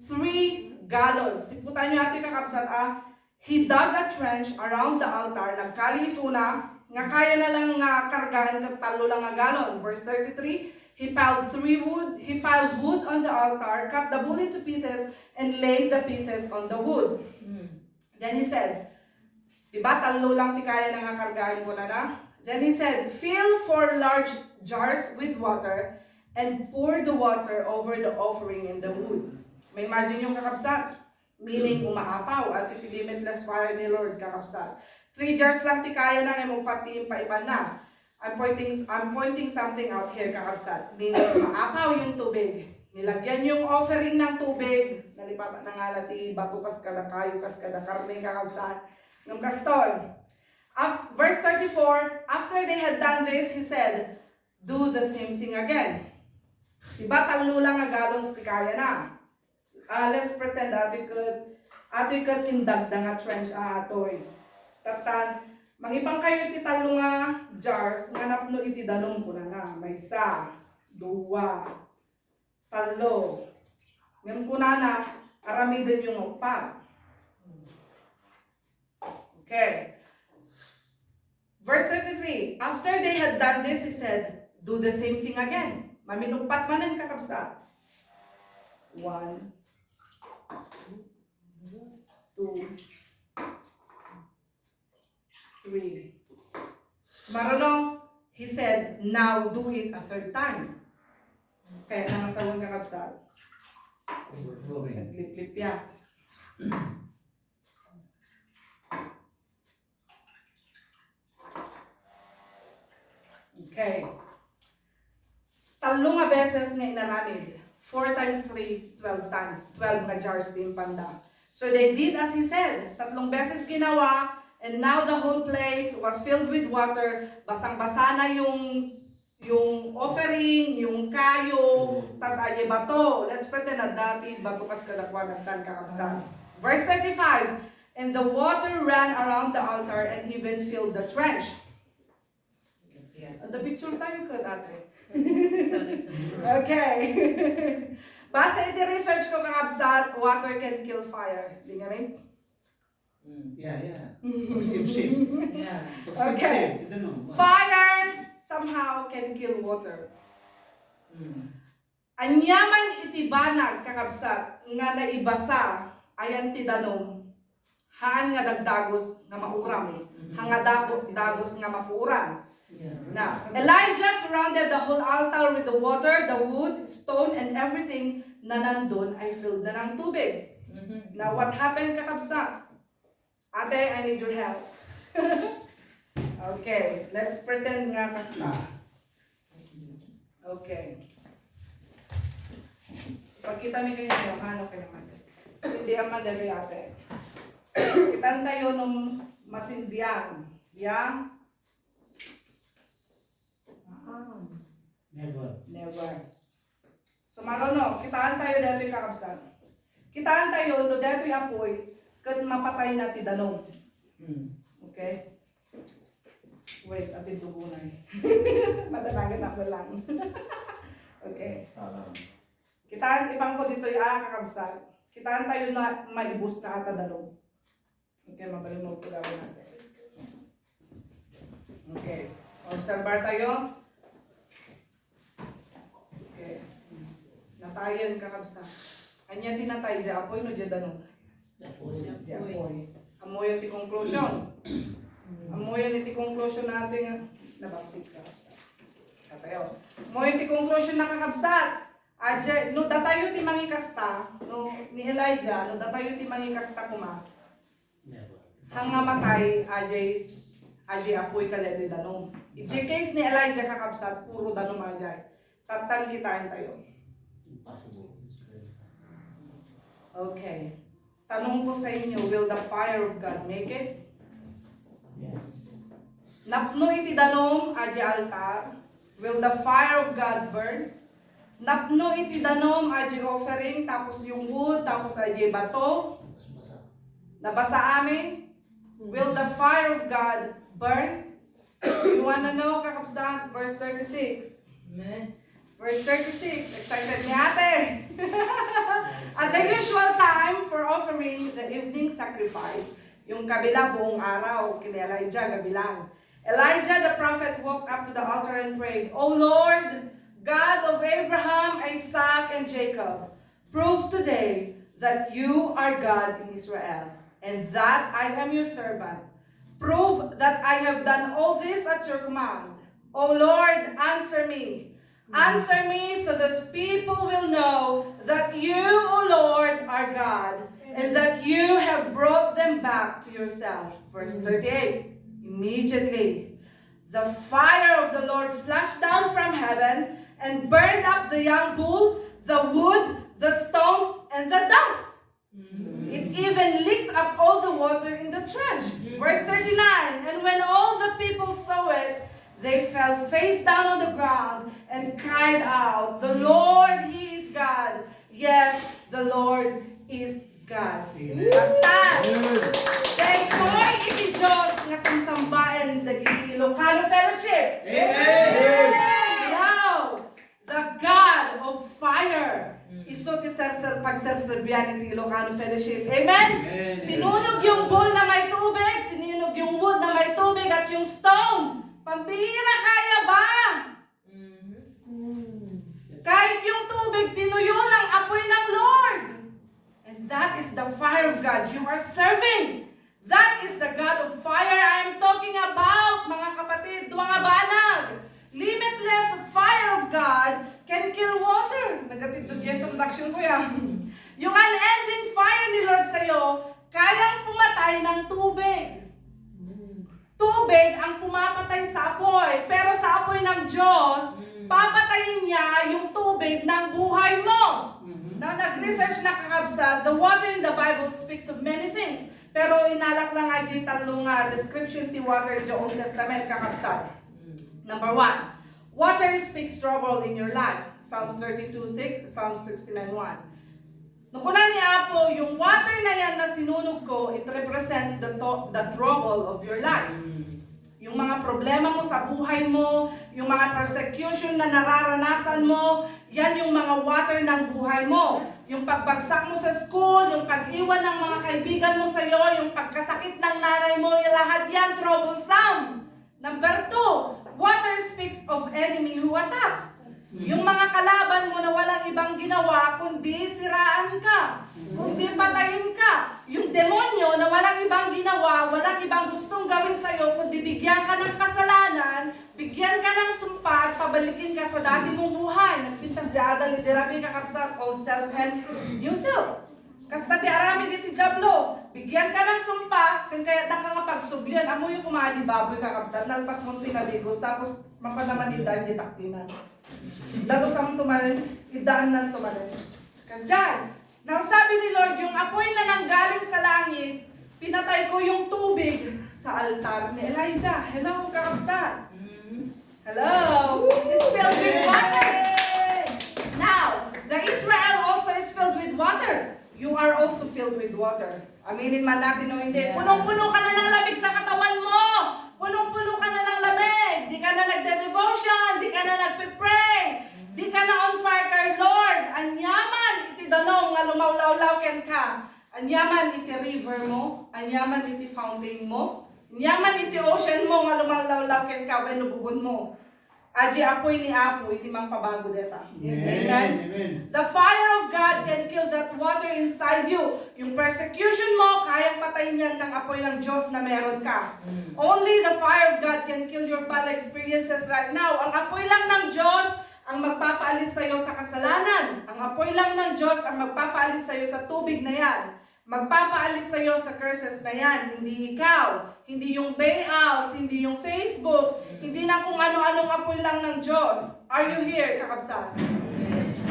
three gallons. Siputan niyo atoy, kakabsat, ah. He dug a trench around the altar. Nagkali isuna, nga kaya na lang nga kargaen ket tallo lang nga galon. Verse thirty-three, he piled three wood, he piled wood on the altar, cut the bull into pieces, and laid the pieces on the wood. Then he said, di ba, tallo lang ti kaya na nga kargaen, kunana? Then he said, "Fill four large jars with water and pour the water over the offering and the wood." Ma-imagine niyo, kakabsat, meaning umaapaw, ati ti limitless fire ni Lord, kakabsat. Three jars lang ti kaya na, ngem uppat ti impaibanna. I'm pointing, I'm pointing something out here, kakabsat. Meaning, umaapaw yung tubig. Nilagyan yung offering ng tubig. Nalipatan na nga la ti bato kas kadakayo, kas kada karne, kakabsat. Ngem kastoy, Af-, verse thirty-four, after they had done this, he said, "Do the same thing again." Diba, tallo lang nga gallons ti kayana? Ah, let's pretend, atoy ket, atoy ket indagda nga trench, ah, atoy. Tattan, mangipan kayo iti tallo nga jars nga napno iti danum, kunana, maysa, dua, tallo. Ngem kunana, aramidenyo nga uppat. Okay. Verse thirty-three, after they had done this, he said, "Do the same thing again." Maminuppat manen, kakabsat. One, two, three. Sumaruno, he said, "Now do it a third time." Kaya nangasawan, kakabsat. Overflowing. Nagliplipias. Okay. Tallo nga beses nga inaramid. Four times three, twelve times. Twelve nga jars ti impanda. So they did as he said. Tatlong beses ginawa, and now the whole place was filled with water. Basang-basa na yung, yung offering, yung kayo, tas aya bato. Let's pretend na dati bato kas kadakuan, nagtan, kakabsat. Verse thirty-five, "And the water ran around the altar and even filled the trench." Yes. The picture tayo ka, ate. Okay. Base iti research ko, kakabsat, water can kill fire. Di nga, May? Yeah, yeah. Pagsipsip. Yeah. Pagsipsip. Okay. Ito, no? Fire somehow can kill water. Mm. Ania man iti banag, kakabsat, nga naibasa ayan ti danum, haan nga dagdagos nga mauram, haan nga dagos, dagos nga mapuoran. Yeah. Now, Elijah surrounded the whole altar with the water, the wood, stone, and everything na nandun ay filled na ng tubig. Mhm. Now, what happened, kakabsat? Ate, I need your help. Okay, let's pretend nga kasta. Okay. Pagkita mi kayo, ano kayo man? Sindihan man dito, ate. Kitaan tayo nung masindihan. Yang? Ah, Never. never. Sumaruno, kitaan tayo dito, kakabsat. Kitaan tayo, no dito apoy, ket mapatay na ti danum. Mm. Okay? Wait, ati dugunay. Madanagan ako lang. Okay. Alam. Kitaan, ibang ko dito, ah, kakabsat. Kitaan tayo na maibus na ata danum. Okay, mabalin mo po gawin natin. Okay. Obserbar tayo. Okay. Natayan, kakabsat. Ania ti natay, dia apoy no dia danum? Dia apoy. Ammoyo ti conclusion. Ammoyo ti conclusion natin nga nabaksit ka. Sa tayo. Ammoyo ti conclusion na, kakabsat. Aje, no datayo ti mangikasta, no ni Elijah, no datayo ti mangikasta koma, Never. haan nga matay, aje, aje apoy kadaydi danum. Iti case ni Elijah, kakabsat, puro danum aje. Tattan, kitaan tayo. Impossible. Okay. Tanong ko sa inyo, will the fire of God make it? Yes. Napno iti danum aje altar, will the fire of God burn? Napno iti danum aje offering, tapos yung wood, tapos aje bato, Mas basa. nabasa amin, will the fire of God burn? You wanna know, kakabsat? Verse thirty-six. Amen. Verse thirty-six, excited ni ate. At the usual time for offering the evening sacrifice, yung kabila buong araw, kini Elijah, gabi lang. Elijah the prophet walked up to the altar and prayed, "O Lord, God of Abraham, Isaac, and Jacob, prove today that you are God in Israel, and that I am your servant. Prove that I have done all this at your command. O Lord, answer me. Answer me so this people will know that you, O Lord, are God, and that you have brought them back to yourself." Verse thirty-eight. Immediately, the fire of the Lord flashed down from heaven and burned up the young bull, the wood, the stones, and the dust. Mm. It even licked up all the water in the trench. Verse thirty-nine, "And when all the people saw it, they fell face down on the ground and cried out, 'The Lord, He is God. Yes, the Lord is God.'" Amen. Daytoy iti Dios nga samsambaen dagiti Ilocano Fellowship. Amen. Now, the God of fire. Isu ti serser-, pagserserbian iti Ilocano Fellowship. Amen? Amen. Sinunogyo yung bowl na may tubig, sinunogyo yung wood na may tubig at yung stone. Pambihira kaya ba? Kahit yung tubig, tinuyo ng apoy ng Lord. And that is the fire of God you are serving. That is the God of fire I am talking about, mga kapatid, mga banag. Limitless fire of God can kill water. Nagatindog yung introduction ko yan. Yung unending fire ni Lord sa'yo, kayang pumatay ng tubig. Tubig ang pumapatay sa apoy, pero sa apoy ng Diyos, papatayin niya yung tubig ng buhay mo. Now, nag-research na, kakabsat, the water in the Bible speaks of many things. Pero inalak lang nga diay tallo nga description ti water diay Old Testament, kakabsat. Number one, water speaks trouble in your life. Psalms thirty-two six, Psalms sixty-nine one. No, kuna ni Apo, yung water na yan na sinunog ko, it represents the to-, the trouble of your life. Yung mga problema mo sa buhay mo, yung mga persecution na nararanasan mo, yan yung mga water ng buhay mo. Yung pagbagsak mo sa school, yung pag-iwan ng mga kaibigan mo sa'yo, yung pagkasakit ng nanay mo, yung lahat yan troublesome. Number two, water speaks of enemy who attacks. Yung mga kalaban mo na walang ibang ginawa kundi siraan ka, kundi patayin ka. Yung demonyo na walang ibang ginawa, walang ibang gustong gawin sa'yo kundi bigyan ka ng kasalanan, bigyan ka ng sumpa at pabalikin ka sa dati mong buhay. Nagpintas diay adal iti rabii, kakabsat, old self and new self. Kasta ti aramid iti Diablo, bigyan ka ng sumpa, ken kayatna ka nga pagsublian. Ammoyo koma a di baboy, kakabsat, nalpas mo ti nabigos, tapos mapanamanidan di taktinan. Dalusam tumanen, iddaannan tumanen. Kasdiay, now sabi ni Lord, yung apoy na nanggaling sa langit, pinatay ko yung tubig sa altar ni Elijah. Hello, kakabsat. Hello! It's filled with water! Now, the Israel also is filled with water. You are also filled with water. Aminin man natin o hindi. Punong-puno ka na ng lamig sa katawan mo. Punong-puno ka na ng lamig. Di ka na nagde-devotion. Di ka na nagpe-pray. Di ka na on fire kay Lord. Aniaman iti danum nga lumawlawlaw kenka. Aniaman iti river mo. Aniaman iti fountain mo. Aniaman iti ocean mo nga lumawlawlaw kenka wenno bubon mo. Adi apoy ni Apo iti mangpabago deta. Amen. Amen. Amen. The fire of God can kill that water inside you. Yung persecution mo, kayang patayin yan ng apoy ng Diyos na meron ka. Only the fire of God can kill your bad experiences right now. Ang apoy lang ng Diyos ang magpapaalis sa'yo sa kasalanan. Ang apoy lang ng Diyos ang magpapaalis sa'yo sa tubig na yan. Magpapaalis sa'yo sa curses na yan. Hindi ikaw, hindi yung Baals, hindi yung Facebook, hindi na kung ano-anong apoy lang ng Diyos. Are you here, kakabsat?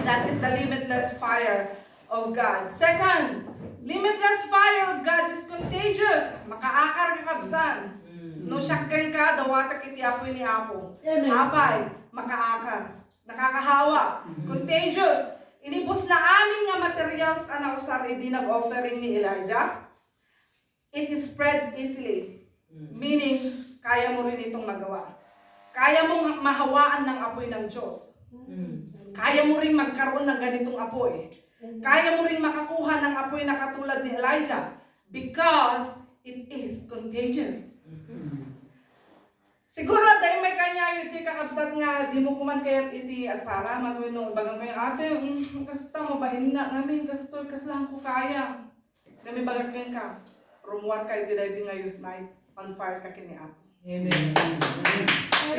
That is the limitless fire of God. Second, limitless fire of God is contagious. Makaakar, kakabsat. No, siak kenka, dawatek iti apoy ni Apo. Amen. Apay, makaakar. Nakakahawa. Contagious. Inibus na amin nga materials a nausar idi nag-offering ni Elijah. It spreads easily. Meaning, kaya mo rin itong magawa. Kaya mong mahawaan ng apoy ng Diyos. Kaya mo rin magkaroon ng ganitong apoy. Kaya mo rin makakuha ng apoy na katulad ni Elijah because it is contagious. Siguro, dahil may kanya yung di kakabsat nga, di mo kuman kayat iti agparaman wenno ibaga mo yung, "Ate, mm, kasta mabain na ngamin, kastoy, kasla ko kaya." Nami bagak kenka, rumuar ka iti daydi nga youth night, on fire ka kini Apo. Amen.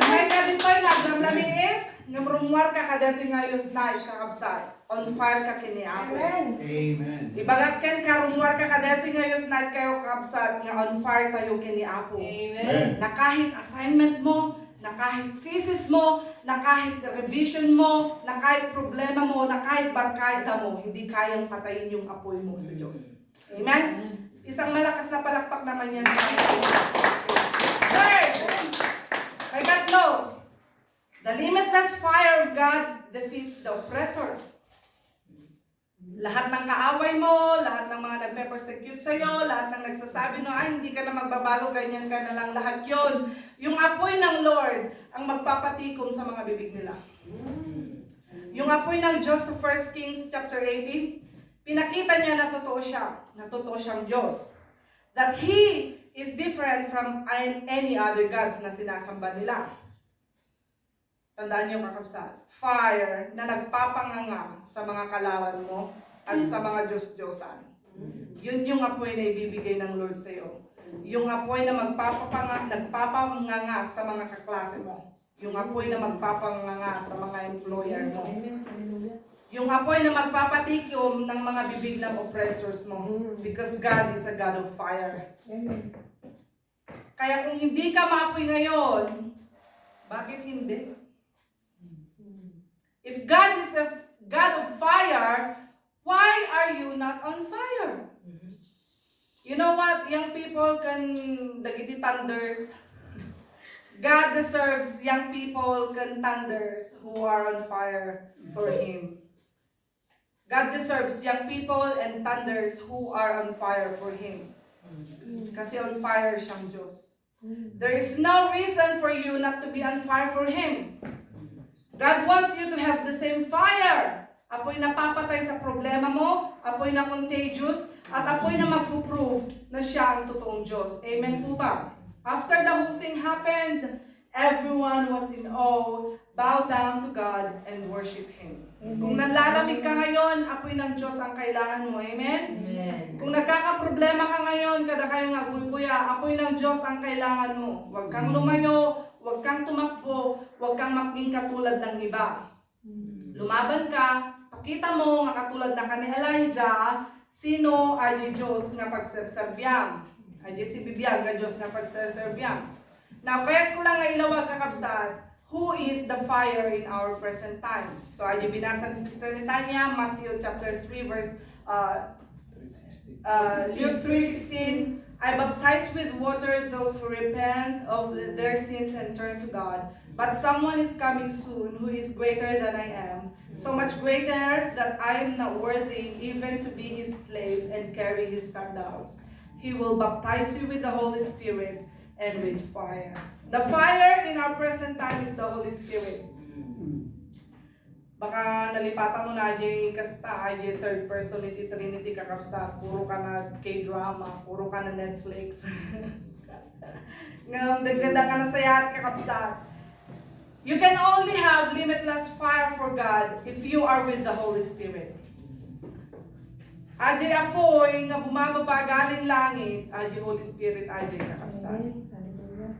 Imay ka ditoy nga aglamlamiis, ngem rumuar ka kadaydi nga youth night, kakabsat. On fire ka kini Apo. Amen. Amen. Ibagak kenka, rumuar ka kadaydi nga youth night kayo, kakabsat, nga on fire tayo kini Apo. Amen. Na kahit assignment mo, na kahit thesis mo, na kahit revision mo, na kahit problema mo, na kahit barkada mo, hindi kayang patayin yung apoy mo sa Diyos. Amen? Isang malakas na palakpak naman yan. Third, ikatlo, the limitless fire of God defeats the oppressors. Lahat ng kaaway mo, lahat ng mga nagpe-persecute sa'yo, lahat ng nagsasabi, no, "Ay, hindi ka na magbabago, ganyan ka na lang," lahat yon. Yung apoy ng Lord ang magpapatikom sa mga bibig nila. Yung apoy ng Diyos sa First Kings chapter eighteen, pinakita niya na totoo siya, na totoo siyang Diyos. That He is different from an- any other gods na sinasamba nila. Tandaan niyo, kakabsat, fire na nagpapanganga sa mga kalawan mo at sa mga diyos-diyosan. Yun yung apoy na ibibigay ng Lord sa'yo. Yung apoy na magpapapanga, nagpapanganga sa mga kaklase mo. Yung apoy na magpapanganga sa mga employer mo. Amen. Hallelujah. Yung apoy na magpapatikom ng mga bibig ng oppressors mo. Mm. Because God is a God of fire. Amen. Kaya kung hindi ka maapoy ngayon, bakit hindi? If God is a God of fire, why are you not on fire? You know what? Young people can dagiti thunders. God deserves young people can thunders who are on fire for Him. God deserves young people and thunders who are on fire for Him. Kasi on fire siyang Diyos. There is no reason for you not to be on fire for Him. God wants you to have the same fire. Apoy na papatay sa problema mo, apoy na contagious, at apoy na magpo-prove na siya ang totoong Diyos. Amen po ba? After the whole thing happened, everyone was in awe, bow down to God, and worship Him. Amen. Kung nanlalamig ka ngayon, apoy ng Diyos ang kailangan mo. Amen? Amen. Kung nagkakaproblema ka ngayon, kada kayo nga agpuypuya, apoy ng Diyos ang kailangan mo. Huwag kang lumayo, huwag kang tumakbo, huwag kang maging katulad ng iba. Lumaban ka, pakita mo nga katulad na kan ni Elijah, sino a Dios nga pagserserbiam. A Dios si bibiag nga Dios nga pagserserbiam. Now, kayat ko lang nga ilawag, kakabsat, who is the fire in our present time. So, adi binasa ni Sister Netanya, Matthew chapter three, verse, uh, uh, Luke three sixteen, "I baptize with water those who repent of their sins and turn to God. But someone is coming soon who is greater than I am, so much greater that I am not worthy even to be his slave and carry his sandals. He will baptize you with the Holy Spirit and with fire." The fire in our present time is the Holy Spirit. Baka nalipatan mo na, adi kasta, adi third person iti Trinity, kakabsat. Puro ka na K-drama, puro ka na Netflix. Ngem, dagdagda ka na sayat, kakabsat. You can only have limitless fire for God if you are with the Holy Spirit. Adi apoy nga bumababa galing langit, adi Holy Spirit, adi kakabsat. Amen. Hallelujah.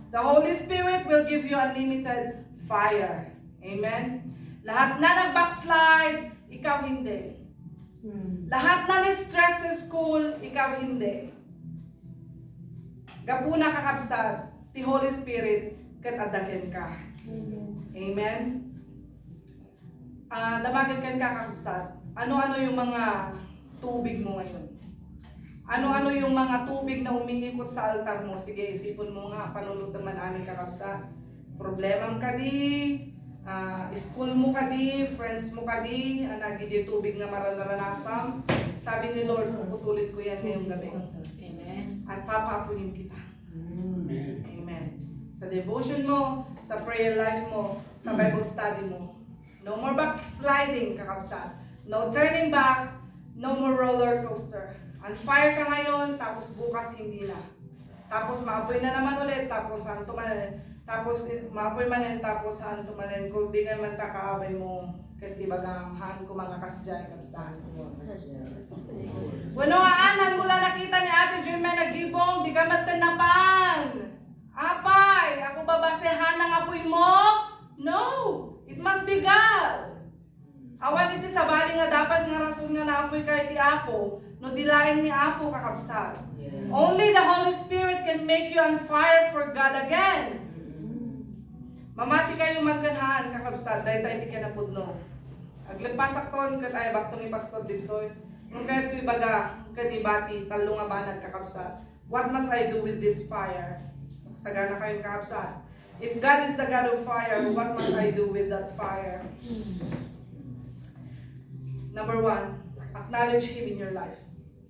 The Holy Spirit will give you unlimited fire. Amen? Lahat na nag-backslide, ikaw hindi. Hmm. Lahat na ni-stress sa school, ikaw hindi. Gapuna, kakabsat, ti Holy Spirit ket adda kenka. Amen. Amen? Ah, damagen kenka, kakabsat. Ano-ano yung mga tubig mo ngayon? Ano-ano yung mga tubig na umiikot sa altar mo? Sige, isipon mo nga, panunot naman amin, kakabsat. Problemam kadi, ah, school mo kadi, friends mo kadi, ania daydiay tubig nga mararanasam. Sabi ni Lord, "Puputulin ko yan ngayong gabi." Amen. At papaapuyin kita. Amen. Amen. Sa devotion mo, sa prayer life mo, sa Bible study mo, no more backsliding, kakabsat. No turning back, no more roller coaster. On fire ka ngayon, tapos bukas hindi na. Tapos maapoy na naman ulit, tapos saan tumanen. Tapos, eh, maapoy manen, tapos saan tumanen. Kung di naman ta kaabay mo, ket ibagam, haan ko mga kasdiay, kabsat. Wenno, haan, haan mo la nakita ni Ate Joy may nagibong, di ka met napan. Apay, ako babasehan ng apoy mo? No, it must be God. Awan iti sabali nga dapat nga rason nga naapoy ka iti Apo, no di laeng ni Apo, kakabsat. Yes. Only the Holy Spirit can make you on fire for God again. Mm. Mamati kayo man ken haan, kakabsat, dayta iti kinapudno. Agleppasakton ket ayabakto ni Pastor ditoy. Nung kayat ko ibaga, nung kayat ibati, tallo nga banag, kakabsat. What must I do with this fire? Makasagana kayo, kakabsat. If God is the God of fire, what must I do with that fire? Number one, acknowledge Him in your life.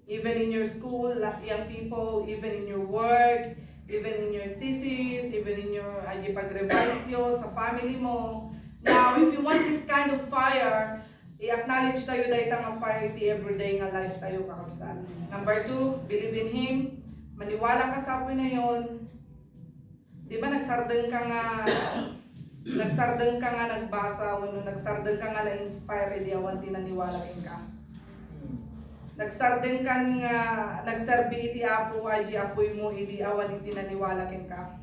Even in your school, la- young people, even in your work, even in your thesis, even in your uh, pag-revise yo sa family mo. Now, if you want this kind of fire, i-acknowledge tayo dayta nga fire iti everyday nga life tayo, kakabsat. Number two, believe in Him. Maniwala ka sa apoy na yon. Di ba nagsardeng ka nga nagsardeng ka nga nagbasa wenno nagsardeng ka nga na-inspire idi awan ti naniwala kenka? Nagsardeng ka nga nagserbi iti Apo a di apoy mo idi awan iti naniwala kenka?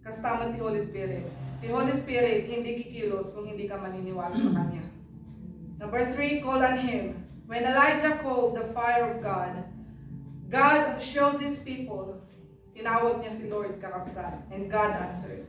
Kasta met ti Holy Spirit. Ti Holy Spirit hindi kikilos kung hindi ka maniniwala sa Kanya. Number three, call on Him. When Elijah called the fire of God, God showed these people. Tinawag niya si Lord, kakabsat, and God answered.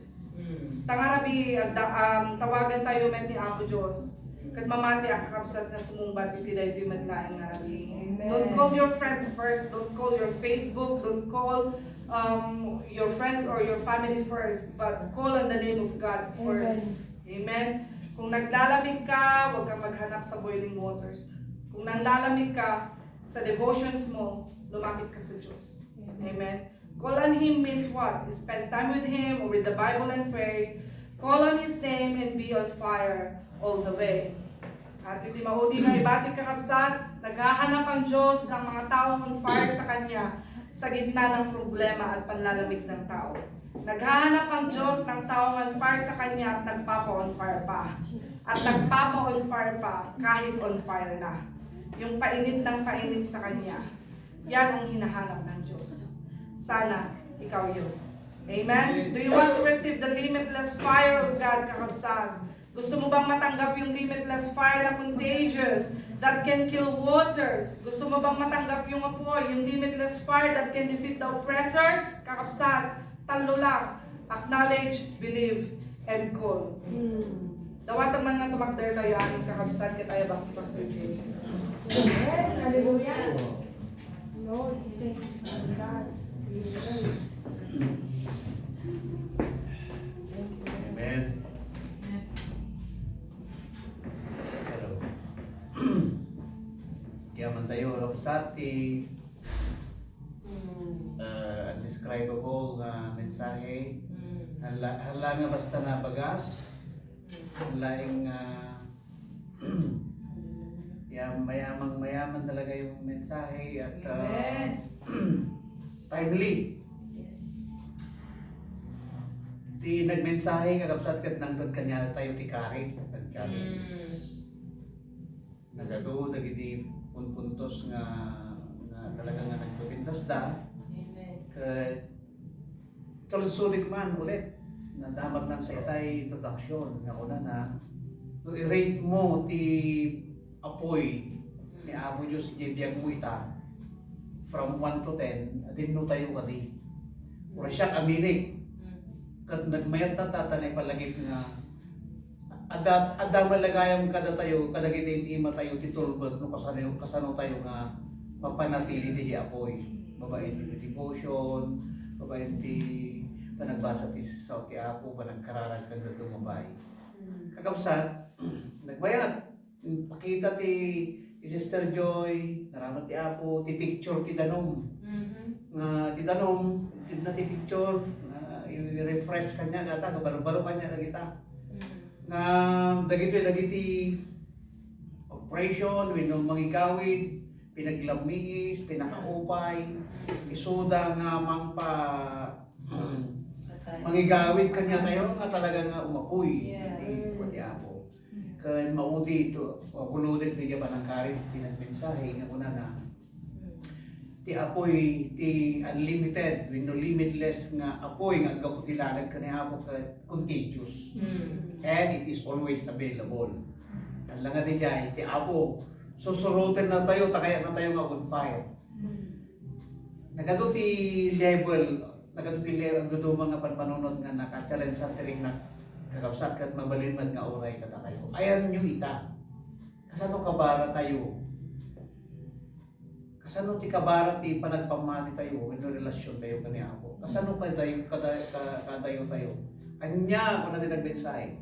Ta nga rabii, agda, um, tawagan tayo met ni Apo Dios. Ket mamati a kakabsat nga sumungbat iti daytoy met laeng nga rabii. Don't call your friends first. Don't call your Facebook. Don't call um, your friends or your family first, but call on the name of God first. Amen. Kung naglalamig ka, huwag kang maghanap sa boiling waters. Kung naglalamig ka sa devotions mo, lumapit ka sa Diyos. Amen. Call on Him means what? Spend time with Him, read the Bible and pray. Call on His name and be on fire all the way. At iti maudi nga ibati, kakabsat, naghahanap ang Diyos ng mga taong on fire sa Kanya sa gitna ng problema at panlalamig ng tao. Naghahanap ang Diyos ng taong on fire sa Kanya at nagpapa-on fire pa. At nagpapa-on fire pa kahit on fire na. Yung painit ng painit sa Kanya. Yan ang hinahanap ng Diyos. Sana ikaw yun. Amen? Do you want to receive the limitless fire of God, kakabsat? Gusto mo bang matanggap yung limitless fire na contagious, that can kill waters? Gusto mo bang matanggap yung apoy, yung limitless fire that can defeat the oppressors? Kakabsat, tallo lang. Acknowledge, believe, and call. Dawatag man nga tumakder tayo, aming kakabsat, ket ayabak ni Pastor James. Amen. Hallelujah. Lord, thank you, Father God, for your grace. Thank you, Lord. Amen. Hello. Kaya man tayo, kakabsat, ti uh, undescribable nga mensahe. Hala, hala nga basta nabagas, laing nga ya, mayamang mayaman talaga yung mensahe at uh, timely. Yes. Ti nagmensahe, kakabsat, ket nangted kaniatayo ti karit, nag-challenge. Nagadu dagiti punpuntos nga, nga talaga nga nagpapintasda. Amen. Ket Tulod sudik man ulit, nadamag na sa itay introduction nga kunana, no i-rate mo ti apoy ni Apo Dios iti biag mo ita, from one to ten, adinno tayo kadi. Ura siak a minik. Ket nagmayat ta, ta, ta naipalagip nga Adda, adda met gayam kadatayo, kadagiti imatayo ti tulbek no kasano, kasano tayo nga mapanatili diay apoy. Babaen ti devotion, babaen ti panagbasa ti sao ti Apo, panagkararag ken dadduma pay. Kakabsat, nagbayat. Pakita ti, ti Sister Joy, naramat ti Apo, ti picture ti danum. Nga ti danum, ti na ti picture, nga i-refresh kanya, gata, kabaro-baro kanya, dagita. Nga dagitoy dagiti operation wenno mangigawid, pinaglammiis, pinakaupay, isuda nga mangpa-, mangigawid kaniatayo nga talaga nga umapoy iti, iti Apo. Ken maudi ito, makulodek diay panangkarit ti nagmensahe nga kunana, ti apoy, ti unlimited wenno limitless nga apoy nga aggapu ti langit ken ni Apo ket contagious. And it is always available. Hala nga diay, ti Apo, susuroten natayo, ta kayat natayo nga on fire. Nagadu ti level, nagadu ti level, agduduma nga panpanunot nga naka-challenge sa tirik na kakabsat ket mabalin met nga uray kadakayo. Ayanyo ita. Kasano kabaratayo? Kasano ti kabara ti panagpammatitayo wenno relasiontayo ken ni Apo? Kasano kadayo, kada-, ka-, kadatayo? Ania, kuna ti nagmensahe.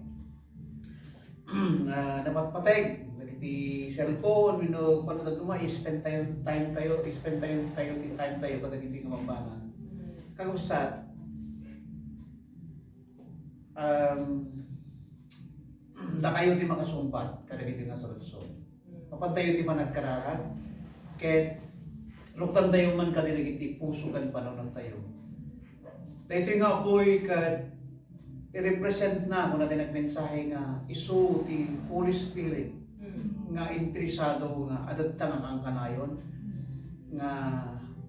Ah, napatpateg dagiti cellphone, wenno kuan, dadduma, i-spend tayo, time tayo, i-spend tayo, tayo, time tayo kadagiti nga bambanag. Kakabsat, um, dakayo ti makasungbat kadagiti nga saragso. Mapantayo ti panagkararag, ket luktantayo man kadagiti puso ken panunottayo. Daytoy nga apuy ket i-represent na, kuna ti nagmensahe, nga isu ti Holy Spirit nga interesado nga adatta nga kankanayon nga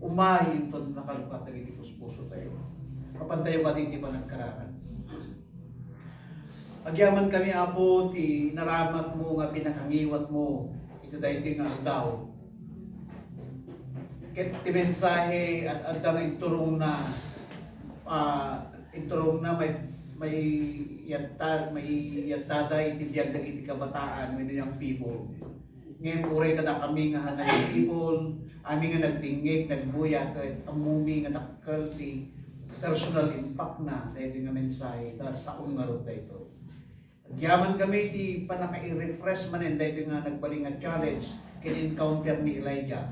umay inton nakalukat dagiti puspusotayo. Mapantayo kadi ti panagkararag. Agyamankami, Apo, ti naramatmo nga pinakangiwatmo iti daytoy nga aldaw. Ket ti mensahe at adda nga inturongna, ah, inturongna may, may yatta-, may yattada iti biag dagiti kabataan wenno young people. Ngem uray kadakami nga hanay people, amin nga nagdingngeg, nagbuya, ket ammomi nga dakkel ti personal impact na daytoy nga mensahe, ta saon ngarud daytoy. Agyamankami ti pannaka-refresh manen daytoy nga nagbalin nga challenge ken encounter ni Elijah,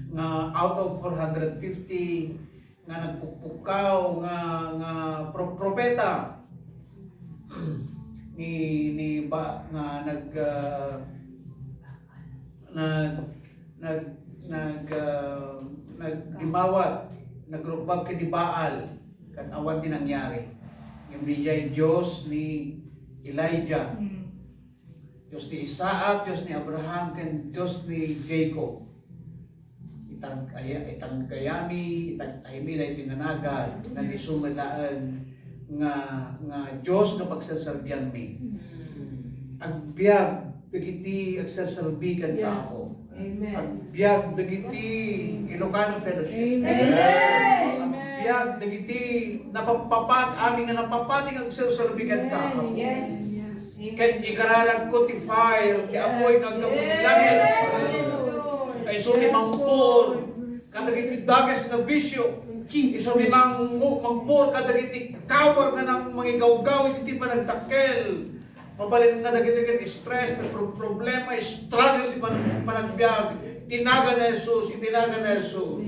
nga out of four hundred fifty nga nagpukpukkaw nga, nga pro-, propeta ni, ni ba, nga nag, ah, nag, nag, nag, ah, nagdimawat, nagrukbab ken ni Baal, ket awan ti nangyari. Ngem diay Dios ni Elijah, Dios ni Isaac, Dios ni Abraham, ken Dios ni Jacob. Itag-, aya-, itagayami, itagaymi daytoy nga nagan, nga isu met laeng nga, nga Dios nga pagserserbianmi. Agbiag dagiti agserserbi ken Yes. tao. Amen. Agbiag dagiti Ilocano Fellowship. Amen. Agbiag dagiti napapapat-, amin nga napapati nga agserserbi ken tao. Yes. Yes. Ket ikararagko ti fire ti apuy nga aggapu ti langit. Yes. Kayso ti mangpur kadagiti dages nga bisio. Jesus. Isu ti mang-, mangpur kadagiti kawar nga nang-, mangigawgaw iti panagdakkel. Mabalin nga dagiti ket stress, pro-, problema, struggle ti pan-, panagbiag. Iti nagan ni Jesus, iti nagan ni Jesus.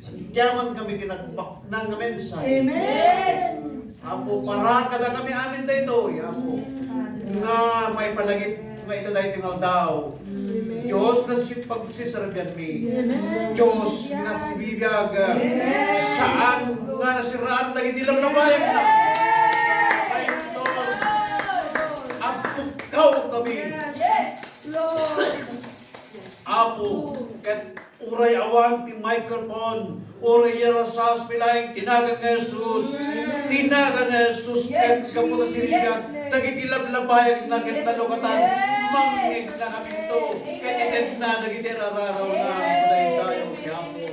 Agyamankami ti nagbaknang nga mensahe. Amen. Apo, para kadakami amin daytoy, Apo. Nga maipalagip nga ita daytoy nga aldaw. Dios nga si-, pagsiserbianmi. Amen. Dios nga sibibiag. Amen. Saan nga nasiraan dagiti lablabayan. Apo, kami. Yes, Lord. Apo, ket uray awan ti microphone, uray iyarasasmi laeng ti nagan ni Jesus, ti nagan ni Jesus, ket gapu ta sirigat dagiti lablabayan na ket nalukatan, mangngegna kaminto, ket itedna dagiti rararawna. Daydayaw ti Apo.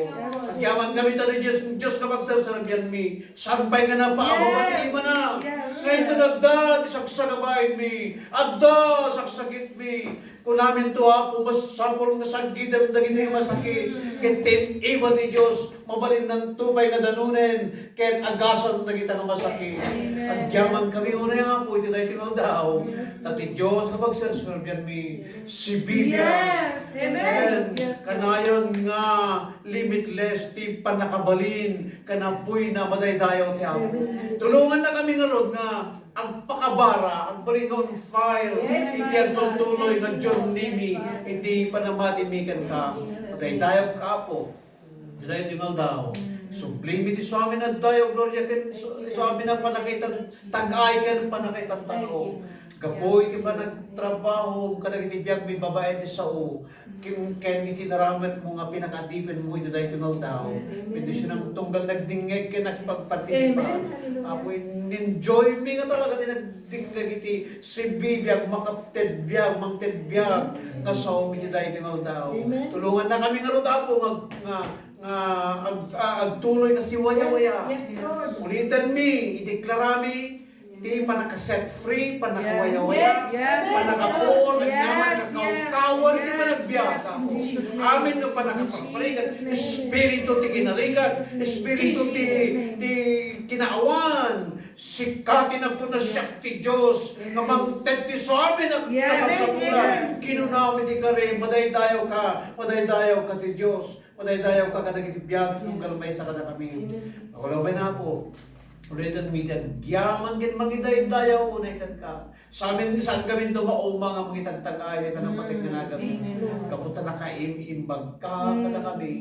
Agyamankami ta ni Dios, Dios nga pagserserbianmi, saan pay nga napaababa ti imana. Nga inton adda ti sagsagabaenmi, adda saksakitmi, kunaminto, Apo, masapul nga sagitem dagiti masakit. Ket ti iba ti Dios, mabalinnanto pay nga danunen, ket agasem dagita nga masakit. Amen. Agyamankami unay, Apo, iti daytoy nga aldaw. Ta ti Dios nga pagserserbianmi, sibibiag. Yes. Amen. Amen. Yes, Lord. Kanayon nga limitless ti pannakabalin ken apuyna, madaydayaw ti Apo. Amen. Tulongannakami ngarud nga agpakabara, agbalin nga on fire, yes, iti agtultuloy nga journeymi, iti panamatimi kenka. Madaydayaw ka, Apo. Daytoy nga aldaw. Sublimi ti suamin a dayaw, gloria ken su-, suamin a pannakaitan, tag-ay ken pannakaitan-tano. Gapu iti panagtrabaho kadagiti biagmi babaen ti sao, ken, ken iti naramatmo nga pinakaadipenmo iti daytoy nga aldaw. Bendisionam tunggal nagdingngeg ken nakipagpartisipa. Amen. Apo, in-enjoymi nga talaga ti nagdingngeg iti sibibiag, makapted biag, mangted biag nga saom iti daytoy nga aldaw. Amen. Tulongannakami ngarud, Apo, nga, nga, nga ag-, a-, agtuloy nga siwayawaya. Yes, yes, Lord. Ulitenmi, ideklarami, Ti panaka-set free, panakawayawaya, Yes, yes. panakapuor, Yes, yes. nagkakawkawan, ti panagbiag. Jesus' name. Amin nga panaka-free, Jesus' name. Espiritu ti kinarigat, Jesus' name. Espiritu ti, Jesus' name. ti kinaawan. Sika ti nagkuna, "Siak ti Dios nga mangted ti samin a Yes. kasabsabulan." Yes. Kinunam iti kari, "Madaydayaw ka, madaydayaw ka ti Dios, madaydayaw ka kadagiti biag, Yes. tunggal maysa kadakami." Amen. Awan, Apo. Ulitan mi ti agyaman ken mangidaydayaw unay kenka. Samin, saan kami dumauma nga mangitagtagay iti napateg nga Mm. nagami. Yes, Lord. Gapu ta nakaim-imbag ka Mm. kadakami.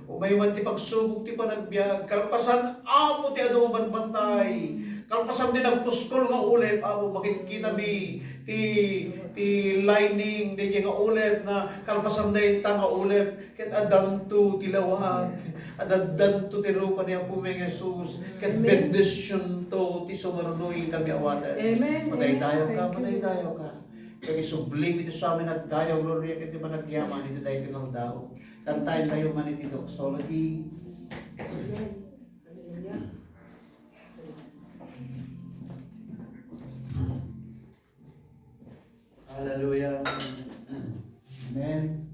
Umay man ti pagsubok ti panagbiag, kalpasan, Apo, ti adu nga banbantay. Mm. Kalpasan ti nagpuskol nga ulep, Apo, makitkitami ti, ti lining daydiay nga ulep nga kalpasan dayta nga ulep. Ket addanto ti lawag, Yes. addanto ti rupa ni Apomi nga Jesus, ket Amen. bendisionto ti sumaruno inkami awaten. Amen. Madaydayaw ka, Amen. Thank you. madaydayaw ka. Ket isublim iti samin a dayaw, gloria ket ti panagyaman iti daytoy nga aldaw. Kantaentayo man iti doxology. Amen. Hallelujah. Amen.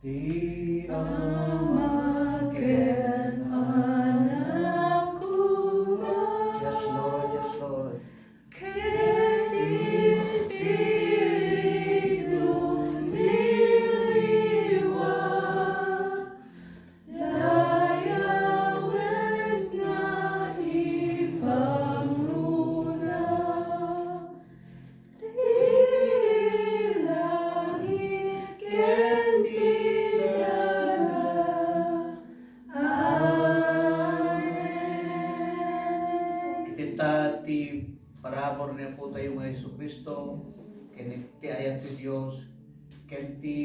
Ti Ama ken Anak koma. Yes, Lord. Yes, Lord. Ken ti Espiritu ti liwat. Dayawet nga ipangruna ti langit ken ti daga. Amen. Iti ta ti parabur ni Apotayo nga Jesu-Cristo, ken ti ayat ti Dios, ken ti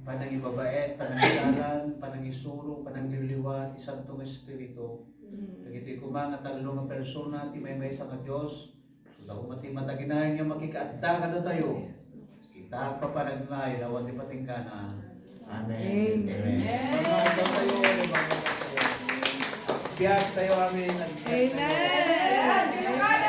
panangibabaet, panangidalan, panangisuro, panangliwliwa ti Santo nga Espiritu. Mm. Dagitoy koma nga tallo nga persona ti maymaysa nga Dios. Ita koma ti mataginayan nga makikaadda kadatayo. Ita agpapanagnayan awan ti patingganan. Amen. Amen. Amen. Mangaadda tayo, mangaadda tayo. Agbiag tayo, amen. Agbiag tayo. Amen.